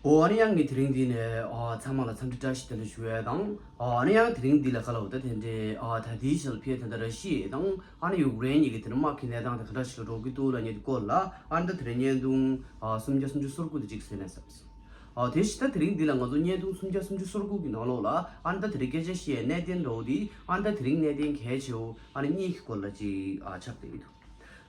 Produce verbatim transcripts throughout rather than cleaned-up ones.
ཨོ་ཨ་ནི་ཡང་ངས་དེ་རིང་འདི་ནས་ཨ་ཚང་མ་ལ་འཚམས་འདྲི་བཀྲ་ཤིས་བདེ་ལེགས་ཞུ་ཡས་དང་། ཨ་ཨ་ནི་ཡང་དེ་རིང་འདི་ལ་ག་ལ་འོ་ད་དེ་འདྲའི་ཨ་ད་ལྟའི་ཆར་ཕེ་ད་ལྟ་ར་ཤི་ཡ་དང་ཨ་ནི་ཡུཀ་རེན་གཉིས་ཀྱི་དེ་ནས་དམག་གི་གནས་སྟངས་དེ་ག་འདྲ་ཞིག་ལ་འགྲོ་གི་འདུག་ལབ་མཁན་དེ་སྐོར་ལ་ཨ་ནི་ད་དེ་རིང་བརྙན་ཐུང་ཨ་སུམ་བརྒྱ་སུམ་ཅུ་སོ་དགུ་དེ་གཅིག་གསན་ན་བསམ་སོང་། ཨ་དེ་བཞིན་ད་དེ་རིང་འདི་ལ་ང་ཚོ་བརྙན་ཐུང་སུམ་བརྒྱ་སུམ་ཅུ་སོ་དགུ་གི་ནང་ལོགས་ལ་ཨ་ནི་ད་དེ་རིང་སྐད་ཆ་བཤད་ཡས་གནད་དོན་འདྲ་བོ་དེ་ཨ་ནི་ད་དེ་རིང་གནད་དོན་གལ་ཆེ་བོ་ཨ་ནི་གཉིས་ཀྱི་སྐོར་ལ་ཅིག་ཨ་ཆགས་བསྡད་ཀྱི་འདུག་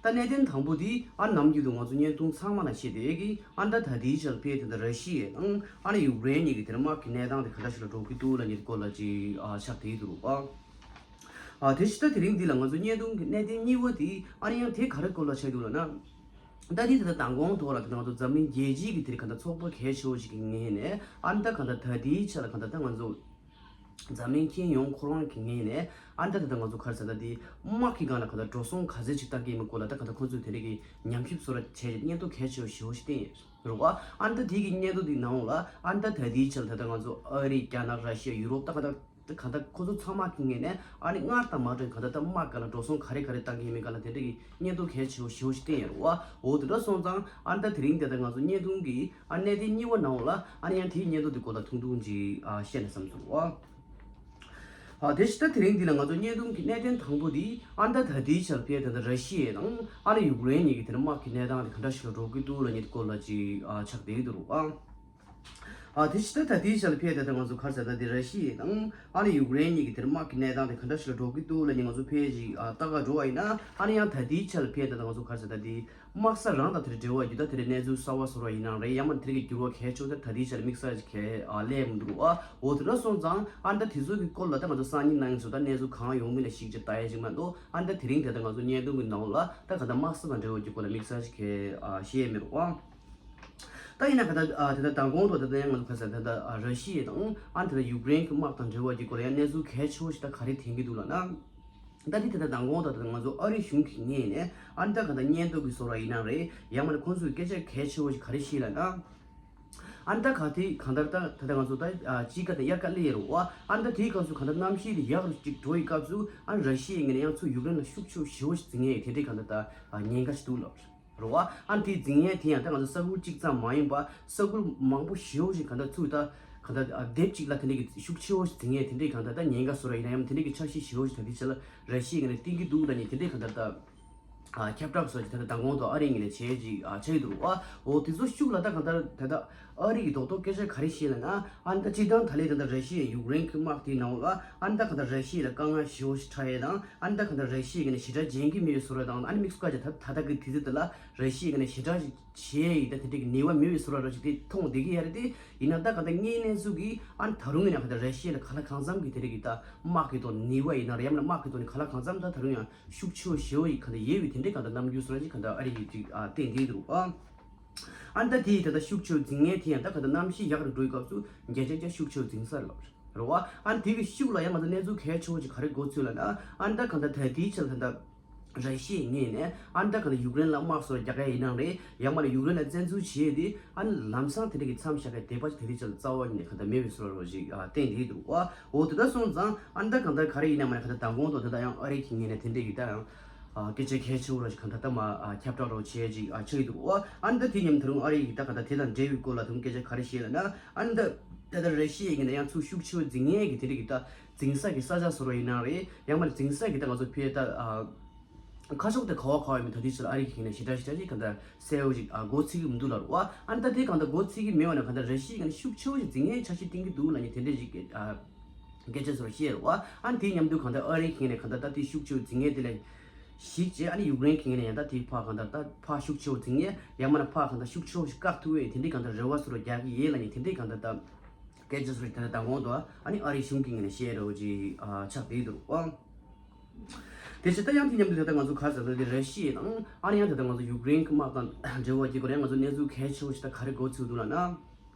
ད་གནད་དོན་དང་པོ་དེ་ཨ་ནམ་རྒྱུན་དུ་ང་ཚོ་བརྙན་ཐུང་ཚང་མ་ལ་བཤད་བསྡད་ཀྱི་ཨ་ད་ད་ལྟའི་ཆར་ཕེ་དེ་ད་ར་ཤི་ཡ་དང་ཨ་ནི་ཡུཀ་རེན་གཉིས་ཀྱི་དེ་ནས་དམག་གི་གནས་སྟངས་དེ་ག་འདྲ་ཞིག་ལ་འགྲོ་གི་འདུག་ལབ་མཁན་དེ་སྐོར་ལ་ཅིག་ཨ་ཆགས་བསྡད་ཀྱི་འདུག་ཨ། ཨ་དེ་བཞིན་ད་དེ་རིང་འདི་ལ་ང་ཚོ་བརྙན་ཐུང་གི་གནད་དོན་གཉིས་པ་དེ་ཨ་ནི་ཡང་དེ་ག་རེ་སྐོར་ལ་ཆགས་འདུག་ལབ་ན། ད་དེ་ད་ལྟ་མདང་དགོང་ཐོག་ལ་ད་ང་ཚོ་འཛམ་གླིང་རྒྱལ་སྤྱིའི་གི་དེ་རིང་ག་འདྲ་ཚོགས་པ་གལ་ཆེ་བོ་ཞིག་གི་ངོས་ནས་ཨ་ནི་ད་ག་འདྲ་ད་ལྟའི་ཆ་ལ་ག་འདྲ་ད་ང་ཚོ་འཛམ་གླིང་སྤྱི་ཡོངས་ཁོ་རང་གི་ངོས་ནས་ཨ་ནི་ད་ད་ལྟ་ང་ཚོ་ག་རེ་ཟེར་ད་དེ་དམག་གི་སྒང་ལ་ག་འདྲ་འགྲོ་སོང་ག་ཚོད་ཅིག་བཏང་གི་ཡིན་མིན་སྐོར་ལ་ད་ག་འདྲ་ཁོང་ཚོས་དེ་རིང་གི་ཉམས་ཞིབ་བཟོ་འདྲ་བྱས་བྱས་སྙན་ཐོ་གལ་ཆེ་བོ་ཞེ་བོ་ཞིག་བཏིང་ཡོད་རེད་བ། ཨ་ནི་ད་དེ་གི་སྙན་ཐོ་དེ་ནང་ལོགས་ལ་ཨ་ནི་ད་ད་ལྟའི་ཆ་ལ་ད་ལྟ་ང་ཚོ་ཨ་རི་རྒྱ་ནག་ར་ཤི་ཡ་ཡུ་རོབ་ད་ག་འདྲ། ད་ག་འདྲ་ཁོ་ཚོ་ཚང་མ་གི་ངོས་ནས་ཨ་ནི་སྔར་དང་མ་འདྲ་ག་འདྲ་ད་དམག་སྒང་ལ་འགྲོ་སོང་ག་རེ་ག་རེ་བཏང་གི་ཡིན་མིན་སྒང་ལ་དེ་འདྲ་གི་སྙན་ཐོ་གལ་ཆེ་བོ་ཞེ་བོ་ཞིག་བཏིང་ཡོད་རེད་བ། འོ་དེ་འདྲ་སོང་ཙང་ཨ་ནི་ད་དེ་རིང་དེ་ད་ང་ཚོ་བརྙན་ཐུང་གི་ཨ་གནད་དོན་གཉིས་པ་ནང་ལ་ཨ་ནི་ཡང་དེའི་སྙན་ཐོ་དེ་སྐོར་ལ་ཐུང་ཐུང་ཅིག་ཨ་བཤད་ན་བསམ་སོང་བ། ཨ་དེ་བཞིན་ད་དེ་རིང་འདི་ལ་ང་ཚོ་བརྙན་ཐུང་གི་གནད་དོན་དང་པོ་འདི་ཨ་ནི་ད་ད་ལྟའི་ཆར་ཕེ་ད་ལྟ་ར་ཤི་ཡ་དང་ཨ་ནི་ཡུཀ་རེན་གཉིས་ཀྱི་དེ་ནས་དམག་གི་གནས་སྟངས་དེ་ག་འདྲ་ཞིག་ལ་འགྲོ་གི་འདུག་ལབ་མཁན་དེ་སྐོར་ལ་ཅིག་ཨ་ཆགས་བསྡད་ཀྱི་འདུག་རེད་བ། ཨ་དེ་ཕྱི་ད་ད་ལྟའི་ཆར་ཕེ་ད་ལྟ་ང་ཚོ་ག་རེ་ཟེར་ད་དེ་ར་ཤི་ཡ་དང་ཨ་ནི་ཡུཀ་རེན་གཉིས་ཀྱི་དེར་དམག་གི་གནས་སྟངས་དེ་ག་འདྲ་ཞིག་ལ་འགྲོ་གི་འདུག་ལབ་ནས་ང་ཚོ་ཕེ་ཅིག་ཨ་ལྟ་ག་འགྲོ་བ་ཡིན་ན་ཨ་ནི་ཡང་ད་ལྟའི་ཆར་ཕེ་ད་ལྟ་ང་ཚོ་ག་རེ་ཟེར་ད་དེ་དམག་ས་རང་དང་དེར་འབྲེལ་བ་ཡོད་ད་དེར་གནས་ཚུལ་གསར་བ་བཟོ་ར་ཡིན་ནའང་རེད། ཡང་མ་དེར་གི་འགྱུར་བ་གལ་ཆེ་ད་ད་ལྟའི་ཆར་དམིགས་བསལ་ཅིག་གལ་ཨ་སླེབས་མི་འདུག་ཨ། འོ་དེ་འདྲ་སོང་ཙང་ཨ་ནི་ད་དེ་ཚོ་གི་སྐོར་ལ་ད་ང་ཚོ་སང་ཉིན་གནངས་ཉིན་ཚོ་ད་གནས་ཚུལ་གང་ཡོང་མིན་ལ་ཞིག་ཅིག་ལྟ་ཡ་ཅིག་མ་གཏོགས་ཨ་ནི་ད་དེ་རིང་དེ་ད་ང་ཚོ་བརྙན་ཐུང་གི་ནང་ལ་ད་ག་ད་དམག་ས་དང་འབྲེལ་བ་གི་སྐོར་ལ་དམིགས་བསལ་ཅིག་གལ་ཨ་བཤད་ཡ་མི་རུང་ཨ། ད་ཡིན་ན་ག་ད་ཨ་དེ་ད་མདང་དགོང་དུ་ད་ད་ཡང་ང་ཚོ་ག་ས་ད་ད་ཨ་ར་ཤི་ཡ་དང་ཨ་ནི་ད་ད་ཡུཀ་རེན་གྱི་དམག་དང་འབྲེལ་བ་གྱི་སྐོར་ལ་ཡང་གནས་ཚུལ་གལ་ཆེ་བོ་ཞིག་ད་ག་རེ་ཐོན་གྱི་འདུག་ལབ་ན། ད་དེ་ད་ད་མདང་དགོང་དུ་ད་ད་ང་ཚོ་ཨ་རི་གཞུང་གི་ངོས་ནས་ཨ་ནི་ད་ག་ད་སྙན་ཐོ་གི་བཟོ་ར་ཡིན་ནའང་རེད། ཡང་མ་ནི་ཁོང་ཚོས་སྐད་ཆ་གལ་ཆེ་བོ་ཞིག་ག་རེ་བཤད་ལབ་ན། ཨ་ནི་ད་ག་དེ་གང་ལྟར་ད་ད་ད་ང་ཚོ་ད་ཨ་དཔྱིད་ཀ་དང་དབྱར་ཁ་སླེབས་ཡོད་རེད་བ། ཨ་ནི་ད་དེའི་སྐབས་སུ་གང་ལྟར་གནམ་གཤིས་དེ་ཡག་རུ་ཅིག་འགྲོ་ཡི་སྐབས་སུ་ཨ་ནི་ར་ཤི་ཡའི་ངོས་ནས་ཡང་ཚུར་ཡུཀ་རེན་ལ་ཤུགས་ཆེ་བོ་ཞེ་བོ་ཞིག་འཛིང་ཡས་དེ་འདྲའི་གང་ལྟར་ད་ཉེན་ཁ་ཞིག་འདུག་ལབ་རེད་བ། ཨ་ནི་དེའི་འཛིང་ཡས་དེ་ཡང་ད་ང་ཚོ་ས་ཁུལ་གཅིག་ཙམ་མ་ཡིན་པ་ས་ཁུལ་མང་པོ་ཞེ་བོ་ཞིག་གང་ལྟར་ཚུར་ད་གང་ལྟར་ཨ་སྡེབ་གཅིག་ལ་དེ་འདྲའི་གི་ཤུགས་ཆེ་བོ་ཞིག་འཛིང་ཡས་དེ་འདྲའི་གང་ལྟར་ད་ཉེན་ཁ་བཟོ་ར་ཡིན་ན་ཡང་དེ་འདྲའི་གི་འཆར་གཞི་ཞེ་བོ་ཞིག་ད་དེ་ཆ་ལ་ར་ཤི་ཡའི་ངོས་ནས་བཏིང་གི་འདུག་ལབ་ནས་དེ་འདྲའི་གང་ལྟར་ད། ཨ་ཁྱབ་བསྒྲགས་སོགས་ཀྱི་ད་ལྟ་མདང་དགོང་དུ་ཨ་རིའི་ངོས་ནས་བྱས་ཅིག་ཨ་ཆགས་ཀྱི་འདུག་ཨ། འོ་དེ་ཚོ་ཤུགས་ལ་ད་གང་ལྟར་ད་ལྟ་ཨ་རི་གི་རྡོག་རྡོག་སྐད་ཆ་ག་རེ་བཤད་ལབ་ན། ཨ་ནི་ད་སྤྱིར་བཏང་ད་ལས་ད་ལྟ་ར་ཤི་ཡའི་ཡུཀ་རེན་གྱི་དམག་དེའི་ནང་ལ་ཨ་ནི་ད་གང་ལྟར་ར་ཤི་ཡ་ལ་དཀའ་ངལ་ཞེ་པོ་ཞིག་འཕྲད་ཡས་དང་ཨ་ནི་ད་གང་ལྟར་ར་ཤི་ཡའི་ངོས་ནས་ཞེ་དྲག་འཇོན་གྱི་མེད་པའི་བཟོ་འདྲ་དང་ཨ་ནི་དམིགས་སུ་བཀར་བྱས་ད་ད་ལྟ་གི་དུས་ཚོད་དེ་ལ་ར་ཤི་ཡའི་ངོས་ནས་ཞེ་དྲག་ཞིག་བྱས་ཡས་ད་དེ་འདྲའི་གི་ནུས་པ་མེད་པའི་བཟོ་འདྲ་ར་ཞིག་དེ་མཐོང་བསྡད་ཀྱི་ཡོད་རེད་དེ། ཡིན་ན་ད་གང་ལྟར་དངོས་གནས་ཚུལ་གྱིས་ཨ་ནི་ད་རུང་ཡིན་ན་གང་ལྟར་ར་ཤི་ཡ་ལ་གང་ལ་གང་འཚམ་གྱི་དེ་འདྲའི་གི་ད་དམག་གི་ཐོག་ནས་ནུས་པ་ཡིན་ན་རེད། ཡང་ན་དམག་གི་ཐོག་ནས་གང་ལ་གང་འཚམ་ད་ད་རུང་ཡང་ཤུགས་ཆེ་བོ་ཞེ་པོ་ཡིས་གང་ལྟར་ཡོད་པའི་དེ་འདྲའི་གང་ལྟར་རྣམ་འགྱུར་བཟོ་འདྲ་ཅིག་གང་ལྟར་ཨ་རི་ཡིས་ཅིག་ཨ་བསྟན་བསྡད་འདུག་ཨ། ཨ་ནི་ད་དེ་ཡིས་ད་ལྟ་ཤུགས་ཆེ་བོ་འཛིང་མཁན་དེ་ཡང་ད་གང་ལྟར་གནམ་གཤིས་ཡག་རུ་འགྲོ་ཡི་སྐབས་སུ་བརྒྱ་ཆ་བརྒྱ་ཤུགས་ཆེ་བོ་འཛིང་ས་རེད་ལབ་རེད་བ། ཨ་ནི་དེ་གི་ཤུགས་ལ་ཡང་ང་ཚོ་གནས་ཚུལ་གལ་ཆེ་བོ་ཅིག་ག་རེ་གོ་ཚུལ་ལབ་ན། ཨ་ནི་ད་གང་ལྟར་ད་དེའི་ཆར་ད་ལྟ་ར་ཤི་ཡའི་ངོས་ནས་ཨ་ནི་ད་གང་ལྟར་ཡུཀ་རེན་ལ་དམག་སོགས་རྒྱག་ཡ་ཡིན་ནའང་རེད། ཡང་མ་ནས་ཡུཀ་རེན་ལ་བཙན་འཛུལ་བྱས་ཏེ་ཨ་ནི་ལམ་སང་དེ་འདྲ་གི་མཚམས་བཞག་གི་དེ་བར་དེ་དེ་ཆར་རྩ་བ་ཉིད་ནས་གང་ལྟར་མེད་པའི་བཟོ་འདྲ་རོ་ཞིག་ཨ་བསྟན་བསྡད་འདུག་བ། འོ་དེ་འདྲ་སོང་ཙང་ཨ་ནི་ད་གང་ལྟར་ག་རེ་ཡིན་ན་མ་ནས་གང་ལྟར་མདང་དགོང་དུ་དེ་ད་ཡང་ཨ་རིའི་གི་ངོས་ནས་དེ་འདྲས་ཀྱི་ད་ཡང་ཨ་སྐད་ཆ་གལ་ཆེ་བོ་ར་ཞིག་གང་ལྟར་ད་མ་ཨ་ཁྱབ་བསྒྲགས་རོ་བྱས་ཅིག་ཨ་ཆགས་ཀྱི་འདུག་བ། ཨ་ནི་ད་དེ་མཉམ་དུ་རུང་ཨ་རི་ཡི་ད་གང་ལྟར་དེ་དང་འབྲེལ་བའི་སྐོར་ལ་དུང་སྐད་ཆ་ག་རེ་བཤད་ལབ་ན། ཨ་ནི་ད་ད་ལྟ་ར་ཤི་ཡའི་ངོས་ནས་ཡང་ཚུར་ཤུགས་ཆེ་བོ་འཛིང་ཡས་ཀྱི་དེ་འདྲས་ཀྱི་ད་འཛིང་ས་གི་ས་ཆ་བཟོ་འདྲ་ཡིན་ནའང་རེད། ཡང་མ་ནས་འཛིང་ས་གི་ད་ང་ཚོ་ཕེ་ད་ཨ། ཁ་ཕྱོགས་དེ་ག་བ་ག་བ་ཡིན་མིན་ད་དུས་ཚོད་ཨ་རི་གི་ངོས་ནས་ཞེ་དྲག་ཞེ་དྲག་ཅིག་གང་ལྟར་གསལ་བོ་ཅིག་ཨ་མགོ་ཚོད་ཀྱི་མི་འདུག་ལབ་རེད་བ། ཨ་ནི་ད་དེ་གང་ལྟར་མགོ་ཚོད་ཀྱི་མེད་པ་ན་གང་ལྟར་ར་ཤི་ཡའི་ངོས་ནས་ཤུགས་ཆེ་བོ་ཅིག་འཛིང་ཡས་འཆར་གཞི་བཏིང་གི་འདུག་ལབ་མཁན་དེ་འདྲས་ཅིག་གི་ཨ་སྐད་ཆ་ཚོར་བཤད་རེད་བ། ཨ་ནི་དེ་མཉམ་དུ་གང་ལྟར་ཨ་རི་གི་ངོས་ནས་གང་ལྟར་ད་དེ་ཤུགས་ཆེ་བོ་འཛིང་ཡས་དེ་ལ་གཞིགས་བྱས་ཨ་ནི་ཡུཀ་རེན་གི་ངོས་ནས་ཡང་ད་དེ་ཕར་གང་ལྟར་ད་ཕར་ཤུགས་ཆེ་བོ་འཛིང་ཡས་ཡང་མ་ན་ཕར་གང་ལྟར་ཤུགས་ཆེ་བོ་ཞིག་བཀག་ཐུབ་ཡས་དེ་འདྲས་གང་ལྟར་རེ་བ་ཚོར་རྒྱག་གི་ཡས་ལབ་མཁན་དེ་འདྲས་གང་ལྟར་ད་སྐད་ཆ་ཚོར་ད་ལྟ་མདང་དགོང་དུ་ཨ་ནི་ཨ་རི་གཞུང་གི་ངོས་ནས་བཤད་རེད་བ་ཅིག་ཨ་ཆགས་བསྡད་འདུག་བ། དེ་བཞིན་ད་ཡང་དེ་མཉམ་དུ་ད་ལྟ་ང་ཚོ་ག་རེ་ཟེར་ན་དེ་ར་ཤི་ཡ་དང་ཨ་ནི་ཡང་ད་ལྟ་ང་ཚོ་ཡུཀ་རེན་གྱི་དམག་དང་འབྲེལ་བ་གྱི་སྐོར་ཡང་ང་ཚོ་གནས་ཚུལ་གལ་ཆེ་བོ་ཞིག་ད་ག་རེ་གོ་ཚུལ་འདུག་ལབ་ན།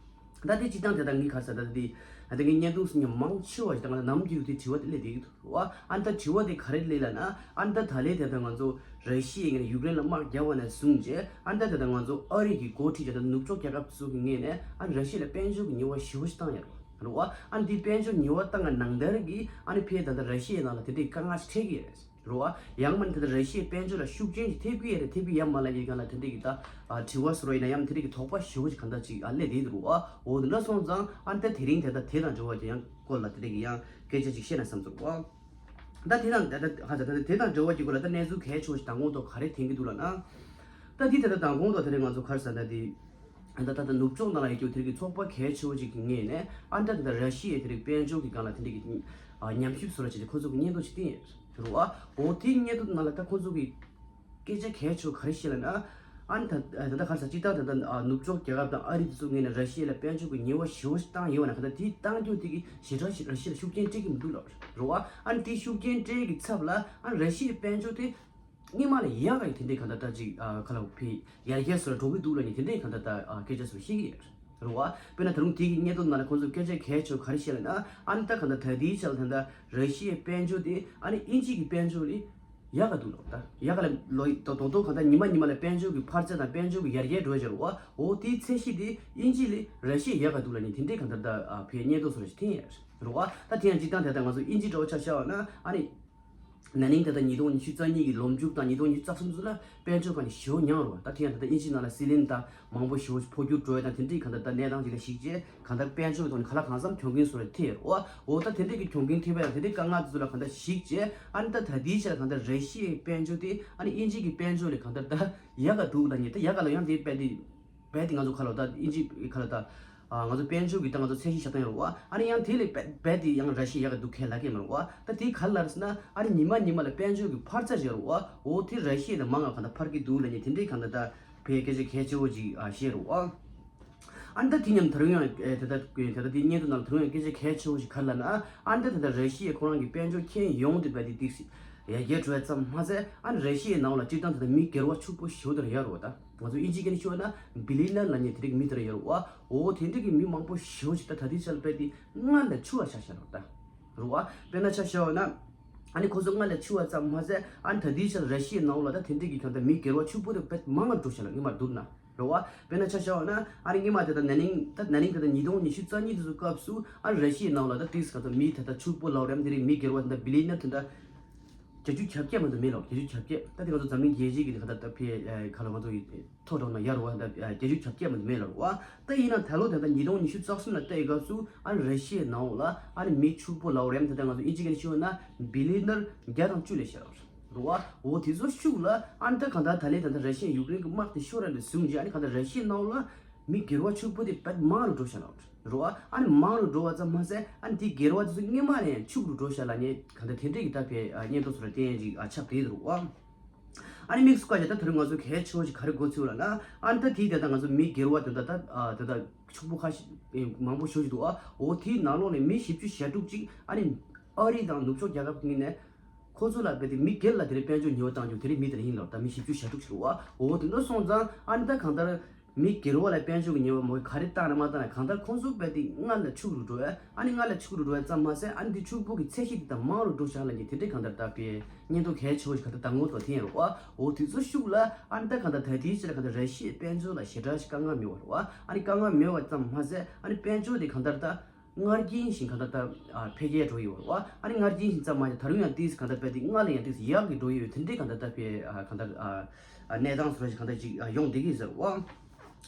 ད་དེ་སྤྱིར་བཏང་དེ་ད་ངས་ག་རེ་ཟེར་ད་དེ་ད་ལྟ་ངས་བརྙན་ཐུང་གཟིགས་མཁན་མང་ཆེ་བ་ཞིག་ད་ང་ལ་ནམ་རྒྱུན་དུ་དེ་དྲི་བ་དེ་སླེབས་བསྡད་ཀྱི་འདུག་བ། ཨ་ནི་ད་དྲི་བ་དེ་ག་རེ་སླེབས་ལབ་ན། ཨ་ནི་ད་ད་ལན་དེ་ད་ང་ཚོ་ར་ཤི་ཡའི་ངོས་ནས་ཡུཀ་རེན་ལ་དམག་རྒྱག་པ་ནས་བཟུང་བྱས་ཨ་ནི་ད་དེ་ད་ང་ཚོ་ཨ་རི་གི་འགོ་ཁྲིད་ཀྱི་ད་ནུབ་ཕྱོགས་རྒྱལ་ཁབ་ཚོ་གི་ངོས་ནས་ཨ་ནི་ར་ཤི་ཡ་ལ་དཔལ་འབྱོར་གྱི་ཉེས་པ་ཞེ་པོ་ཞིག་བཏང་ཡོད་རེད་བ། རེད་བ། ཨ་ནི་དེའི་དཔལ་འབྱོར་ཉེས་པ་བཏང་བའི་ནང་ལྟར་གྱི་ཨ་ནི་ཕར་ད་ལྟ་ར་ཤི་ཡའི་ནང་ལ་དེ་འདྲའི་དཀའ་ངལ་ཞིག་འཕྲད་ཀྱི་ཡོད་རེད། རེད་བ། ཡང་མིན་ད་ལྟ་ར་ཤི་ཡའི་དཔལ་འབྱོར་ལ་ཤུགས་རྐྱེན་ཅིག་ཐེབས་ཀྱི་ཡོད་རེད་ཐེབས་ཀྱི་ཡོད་མ་རེད་ལབ་ཡོད་གང་ལ་དེ་འདྲ་གི་ད་དྲི་བ་བཟོ་འདྲ་ཡིན་ན་ཡང་དེ་འདྲ་གི་དོགས་པ་ཞེ་པོ་ཅིག་གང་ལྟར་ཅིག་སླེབས་བསྡད་འདུག་རེད་བ། འོ་དེ་འདྲ་སོང་ཙང་ཨ་ནི་ད་དེ་རིང་དེ་ད་དེ་དང་འབྲེལ་བ་དེ་ཡང་སྐོར་ལ་དེ་འདྲ་གི་ཡང་སྐད་ཆ་ཅིག་བཤད་ན་བསམ་སོང་རེད་བ། ད་དེ་དང་ད་ལྟ་ཧ་ད་ད་དེ་དང་འབྲེལ་བ་གྱི་སྐོར་ལ་ད་གནས་ཚུལ་གལ་ཆེ་བ་ཞིག་མདང་དགོང་ཐོག་ག་རེ་ཐོན་གྱི་འདུག་ལབ་ན། ད་དེ་ད་ལྟ་མདང་དགོང་ཐོག་དེ་རིང་ང་ཚོ་ག་རེ་ཟེར་ན་དེ། ད་ད་ད་ནུབ་ཕྱོགས་ནང་ལ་ཡོད་རྒྱུ་དེ་རིགས་ཀྱི་ཚོགས་པ་གལ་ཆེ་བོ་ཅིག་གི་ངོས་ནས་ཨ་ད་ད་ད་ར་ཤི་ཡའི་དེ་རིགས་དཔལ་འབྱོར་གྱི་སྒང་ལ་དེ་འདྲ་གི་ཉམས་ཞིབ་བཟོ་འདྲ་བྱས་ཏེ་ཁོ་ཚོ་གི་སྙན་ཐོ་ཅིག་བཏིང་ཡོད་རེད་བ། འོ་དེའི་སྙན་ཐོ་ནང་ལ་ད་ཁོ་ཚོ་གི་སྐད་ཆ་གལ་ཆེ་བོ་ག་རེ་བཤད་ལབ་ན། ཨ་ད་ད་ད་ག་རེ་ཟེར་སྤྱིར་བཏང་ད་ད་ནུབ་ཕྱོགས་རྒྱལ་ཁབ་དང་ཨ་རི་དེ་ཚོ་ངོས་ནས་ར་ཤི་ཡ་ལ་དཔལ་འབྱོར་གྱི་ཉེས་པ་ཞེ་བོ་ཞིག་བཏང་ཡོད་ན་ག་ད་དེ་བཏང་རྒྱུ་དེ་གི་ཞེ་དྲག་ཞིག་ར་ཤི་ཡ་ལ་ཤུགས་རྐྱེན་སྤྲད་ཀྱི་མི་འདུག་ལབ་རེད་བ། ཨ་ནི་དེ་ཤུགས་རྐྱེན་སྤྲད་ཀྱི་ཚབ་ལ་ཨ་ར་ཤི་ཡའི་དཔལ་འབྱོར་དེ། སྔོན་མ་ལས་ཡག་གི་དེ་འདྲའི་གང་ལྟར་ད་ཅིག་ཨ་ཁ་ལ་ཕི་ཡར་རྒྱས་སུ་འགྲོ་གི་འདུག་ལབ་ནས་དེ་འདྲའི་གང་ལྟར་ད་ཨ་སྐད་ཆ་སུ་ཤེས་ཀྱི་ཡོད་རེད་བ། དཔེར་ན་ད་རུང་དེ་གི་སྙན་ཐོ་ནང་ལ་ཁོང་ཚོས་སྐད་ཆ་གལ་ཆེ་བ་ག་རེ་བཤད་ལབ་ན་ཨ་ནི་ད་གང་ལྟར་ད་ལྟའི་ཆར་ལ་ད་ལྟ་ར་ཤི་ཡའི་དཔལ་འབྱོར་དེ་ཨ་ནི་དབྱིན་ཇི་གི་དཔལ་འབྱོར་ལས་ཡག་ག་འདུག་ལབ་ད་ཡག་ག་ལ་ལོ་ཡི་ད་དོ་དོ་གང་ལྟར་ཉི་མ་ཉི་མ་ལ་དཔལ་འབྱོར་གྱི་འཕར་ཆ་དང་དཔལ་འབྱོར་གྱི་ཡར་རྒྱས་འགྲོ་བཞིན་རེད་བ། འོ་དེའི་ཚད་གཞི་དེ་དབྱིན་ཇི་ལས་ར་ཤི་ཡ་ཡག་ག་འདུག་ལབ་ནས་དེ་འདྲའི་གང་ལྟར་ད་ཨ་ཕི་སྙན་ཐོ་སུ་ར་ཞིག་འཐེན་ཡོད་རེད་བ། ད་དེ་ཡང་སྤྱིར་བཏང་དེ་ལྟར་ང་ཚོ་དབྱིན་ཇི་འདྲ་བོ་ཆ་བཞག་པ་ན་ཨ་ནི། ན་ནིང་ད་ལྟ་ཉིས་སྟོང་ཉི་ཤུ་རྩ་གཉིས་ཀྱི་ལོ་མཇུག་དང་ཉིས་སྟོང་ཉི་ཤུ་རྩ་གསུམ་ཚོ་ལ་དཔལ་འབྱོར་གང་ནས་ཞེ་པོ་ཉམས་རེད་བ། ད་དེ་ཡང་ད་ལྟ་དབྱིན་ཇི་ནང་ལ་སྲིད་བློན་དང་མང་པོ་ཞེ་པོ་འཕོ་འགྱུར་འགྲོ་ཡ་དང་དེ་འདྲའི་གང་ལྟར་ད་གནས་སྟངས་ཅིག་ལ་གཞིགས་རྗེས་གང་ལྟར་དཔལ་འབྱོར་གྱི་ཐོག་ནས་ག་ལ་གང་འཚམ་གྱོང་གུན་བཟོ་ར་ཐེབས་ཡོད་རེད་བ། འོ་ད་དེ་འདྲའི་གི་གྱོང་གུན་ཐེབས་ཡ་དང་དེ་འདྲའི་དཀའ་ངལ་དེ་ཚོ་ལ་གང་ལྟར་གཞིགས་རྗེས་ཨ་ནི་ད་ད་ལྟའི་ཆ་ལ་གང་ལྟར་ར་ཤི་ཡའི་དཔལ་འབྱོར་དེ་ཨ་ནི་དབྱིན་ཇི་གི་དཔལ་འབྱོར་ལས་གང་ལྟར་ད་ཡག་ག་འདུག་ལབ་ནས་ད་ཡག་ག་ལ་ཡང་དེ་དཔེ་དེ། རྦད་དེ་ང་ཚོ་ཁ་ལོ་ད་དབྱིན་ཇི་ཁ་ལོ་ད། ང་ཚོ་དཔལ་འབྱོར་གྱི་ད་ང་ཚོ་ཚད་གཞི་བཞག་སྟངས་ཡོད་རེད་བ། ཨ་ནི་ཡང་དེ་ལས་རྦད་རྦད་དེ་ཡང་ར་ཤི་ཡ་ཡག་ག་འདུག་མཁན་ལབ་ཀྱི་མ་རེད་བ། ད་དེ་ག་ལ་རེད་ཟེར་ན་ཨ་ནི་ཉི་མ་ཉི་མ་ལ་དཔལ་འབྱོར་གྱི་འཕར་ཆ་ཞིག་ཡོད་རེད་བ། འོ་དེ་ར་ཤི་ཡ་ལས་མང་ང་གང་ལྟར་འཕར་གྱི་འདུག་ལབ་ནས་དེ་འདྲའི་གང་ལྟར་ད་བོད་སྐད་ཆ་གལ་ཆེ་བོ་ཅིག་བཤད་རེད་བ། ཨ་ནི་ད་དེ་མཉམ་ད་རུང་ཡང་ད་ལྟ་ད་ལྟ་དེ་སྙན་ཐོ་ནང་ད་རུང་ཡང་སྐད་ཆ་གལ་ཆེ་བོ་ཞིག་ག་རེ་ལབ་ན་ཨ་ནི་ད་ད་ལྟ་ར་ཤི་ཡ་ཁོ་རང་གི་དཔལ་འབྱོར་ཁྱོན་ཡོངས་དེ་རྦད་དེ་ཏོག་ཙམ་ཡར་རྒྱས་འགྲོ་ཡ་ཙམ་མ་ཟད་ཨ་ནི་ར་ཤི་ཡའི་ནང་ལ་སྤྱིར་བཏང་ད་ལྟ་མི་སྒེར་བ་ཕྱུག་པོ་ཞེ་པོ་དེ་འདྲ་ཡོད་རེད་བ་ད། ང་ཚོ་དབྱིན་ཇིའི་སྐད་ནས་ཤོད་ན་བི་ལི་ནར་ལབ་མཁན་དེ་རིགས་མི་དེ་འདྲ་ཡོད་རེད་བ། འོ་དེ་འདྲ་གི་མི་མང་པོ་ཞེ་པོ་ཞིག་ད་ད་ལྟའི་ཆར་ལ་རྦད་དེ་སྔར་ལས་ཕྱུག་པ་ཆགས་ཤག་ལབ་ད། རེད་བ། དཔེར་ན་ཆ་བཞག་པ་ན། ཨ་ནི་ཁོ་ཚོ་སྔར་ལས་ཕྱུག་པ་ཙམ་མ་ཟད་ཨ་ནི་ད་ལྟའི་ཆར་ར་ཤི་ཡའི་ནང་ལ་ད་དེ་འདྲ་གི་གང་ལྟར་མི་སྒེར་བ་ཕྱུག་པོ་དེ་དཔེ་མང་ང་འགྲོ་ཤག་ལབ་ངས་མར་བསྡུར་ན། རེད་བ། དཔེར་ན་ཆ་བཞག་པ་ན་ཨ་ནི་སྔོན་མ་དེ་ད་ན་ནིང་ད་ན་ནིང་དེ་ད་ཉིས་སྟོང་ཉི་ཤུ་རྩ་གཉིས་དེ་ཚོ་སྐབས་སུ་ཨ་ནི་ར་ཤི་ཡའི་ནང་ལ་ད་ཏོག་ཙམ་གང་ལྟར་མི་ད་ལྟ་ཕྱུག་པོ་ལབ་རེད་དེ་རིགས་མི་སྒེར་བ་དེ་འདྲ་བི་ལི་ནར་དེ་འདྲ། བརྒྱད་ཅུ་གྱ་བརྒྱད་མ་གཏོགས་མེད་ལ། བརྒྱད་ཅུ་གྱ་བརྒྱད་ད་དེ་ང་ཚོ་འཛམ་གླིང་རྒྱལ་སྤྱི་གི་ཁ་ད་ད་ཕི་ཁ་ལ་ང་ཚོ་ཡི་ཐོ་འགྲོ་ན་ཡར་བ་ད་བརྒྱད་ཅུ་གྱ་བརྒྱད་མ་གཏོགས་མེད་ལ་བ། ད་ཡིན་ན་ད་ལོ་ད་ད་ཉིས་སྟོང་ཉི་ཤུ་རྩ་གསུམ་ལ་ལྟ་ཡི་སྐབས་སུ་ཨ་ནི་ར་ཤི་ཡའི་ནང་ལ་ཨ་ནི་མི་ཕྱུག་པོ་ལབ་རེད་ད་ད་ང་ཚོ་དབྱིན་ཇི་སྐད་ནས་ཤོད་ན་བི་ལི་ནར་བརྒྱ་དང་བཅུ་ལས་ཤར་རེད་བ། འོ་དེ་ཚོ་ཤུགས་ལ་ཨ་ནི་ད་གང་ལྟར་ད་ལན་ད་ད་ར་ཤི་ཡ་ཡུཀ་རེན་གི་དམག་དེ་ཤོར་ར་ལས་བཟུང་རྗེས་ཨ་ནི་གང་ལྟར་ར་ཤི་ཡའི་ནང་ལ། མི་སྒེར་བ་ཕྱུག་པོ་དེ་དཔེ་མང་རུ་འགྲོ་ཤག་ལབ་རེད་བ། ཨ་ནི་མང་རུ་འགྲོ་བ་ཙམ་མ་ཟད་ཨ་ནི་དེ་སྒེར་བ་དེ་ཚོ་སྔོན་མ་ནས་ཕྱུག་རུ་འགྲོ་ཤག་ལབ་ནས་གང་ལྟར་དེ་འདྲས་ཀྱི་ད་ཕའི་སྙན་ཐོ་ཚོ་ལ་བརྟེན་ཅིག་ཨ་ཆགས་བསྡད་འདུག་བ། ཨ་ནི་དམིགས་སུ་བཀར་བྱས་ད་དེ་རིང་ང་ཚོ་གལ་ཆེ་བ་ཞིག་ག་རེ་གོ་ཚུལ་ལབ་ན་ཨ་ནི་ད་དེ་ད་ལྟ་ང་ཚོ་མི་སྒེར་བ་དེ་འདྲ་ད་ད་ད་ཕྱུག་པོ་ཁ་ཤས་མང་པོ་ཞེ་པོ་ཞིག་འདུག་བ། འོ་དེའི་ནང་ལོགས་ནས་མི་བཞི་བཅུ་ཞེ་དྲུག་ཅིག་ཨ་ནི་ཨ་རི་དང་ནུབ་ཕྱོགས་རྒྱལ་ཁབ་ཀྱི་ངོས་ནས། ཁོ་ཚོ་ལ་རྦད་དེ་མི་སྒེར་ལ་དེ་རིང་དཔལ་འབྱོར་ཉེས་པ་བཏང་རྒྱུ་དེ་རིང་མི་དེ་ལ་ཡིན་ལབ་ད་མི་བཞི་བཅུ་ཞེ་དྲུག་ཞིག་རེད་བ། འོ་དེ་འདྲ་སོང་ཙང་ཨ་ནི་ད་གང་ལྟར་མི་སྒེར་བ་ལ་དཔལ་འབྱོར་གྱི་ཉེས་པ་མོ་ག་རེ་བཏང་ན་མ་བཏང་ན་གང་ལྟར་ཁོང་ཚོ་རྦད་དེ་སྔར་ལས་ཕྱུག་རུ་འགྲོ་བས་ཨ་ནི་སྔར་ལས་ཕྱུག་རུ་འགྲོ་བས་ཙམ་མ་ཟད་ཨ་ནི་དེ་ཕྱུག་པོ་གི་ཚད་གཞི་དེ་དང་མང་རུ་འགྲོ་བཞག་ལབ་ཀྱི་དེ་འདྲའི་གང་ལྟར་ད་ཕའི་སྙན་ཐོ་གལ་ཆེ་བོ་ཞིག་གང་ལྟར་ད་ངོ་ཐོག་འཐེན་ཡོད་རེད་བ། འོ་དེ་ཚོ་ཤུགས་ལ་ཨ་ནི་ད་གང་ལྟར་ད་ལྟའི་ཆ་ལ་གང་ལྟར་ར་ཤི་ཡའི་དཔལ་འབྱོར་ལ་ཞེ་དྲག་ཞིག་དཀའ་ངལ་མེད་བ་རེད་བ། ཨ་ནི་དཀའ་ངལ་མེད་བ་ཙམ་མ་ཟད་ཨ་ནི་དཔལ་འབྱོར་དེ་གང་ལྟར་ད། སྔར་རྐྱེན་བཞིན་གང་ལྟར་ད་འཕེལ་རྒྱས་འགྲོ་ཡི་ཡོད་རེད་བ། ཨ་ནི་སྔར་རྐྱེན་བཞིན་ཙམ་མ་ཡིན་ད་རུང་ཡང་ཏིས་གང་ལྟར་དཔེ་དེ་སྔར་ལས་ཡང་ཏིས་ཡག་གི་འགྲོ་ཡི་ཡོད་དེ་འདྲའི་གང་ལྟར་ད་དཔེ་གང་ལྟར་གནས་སྟངས་སོགས་ཀྱི་གང་ལྟར་ཅིག་ཡོང་བསྡད་ཀྱི་ཟེར་བ།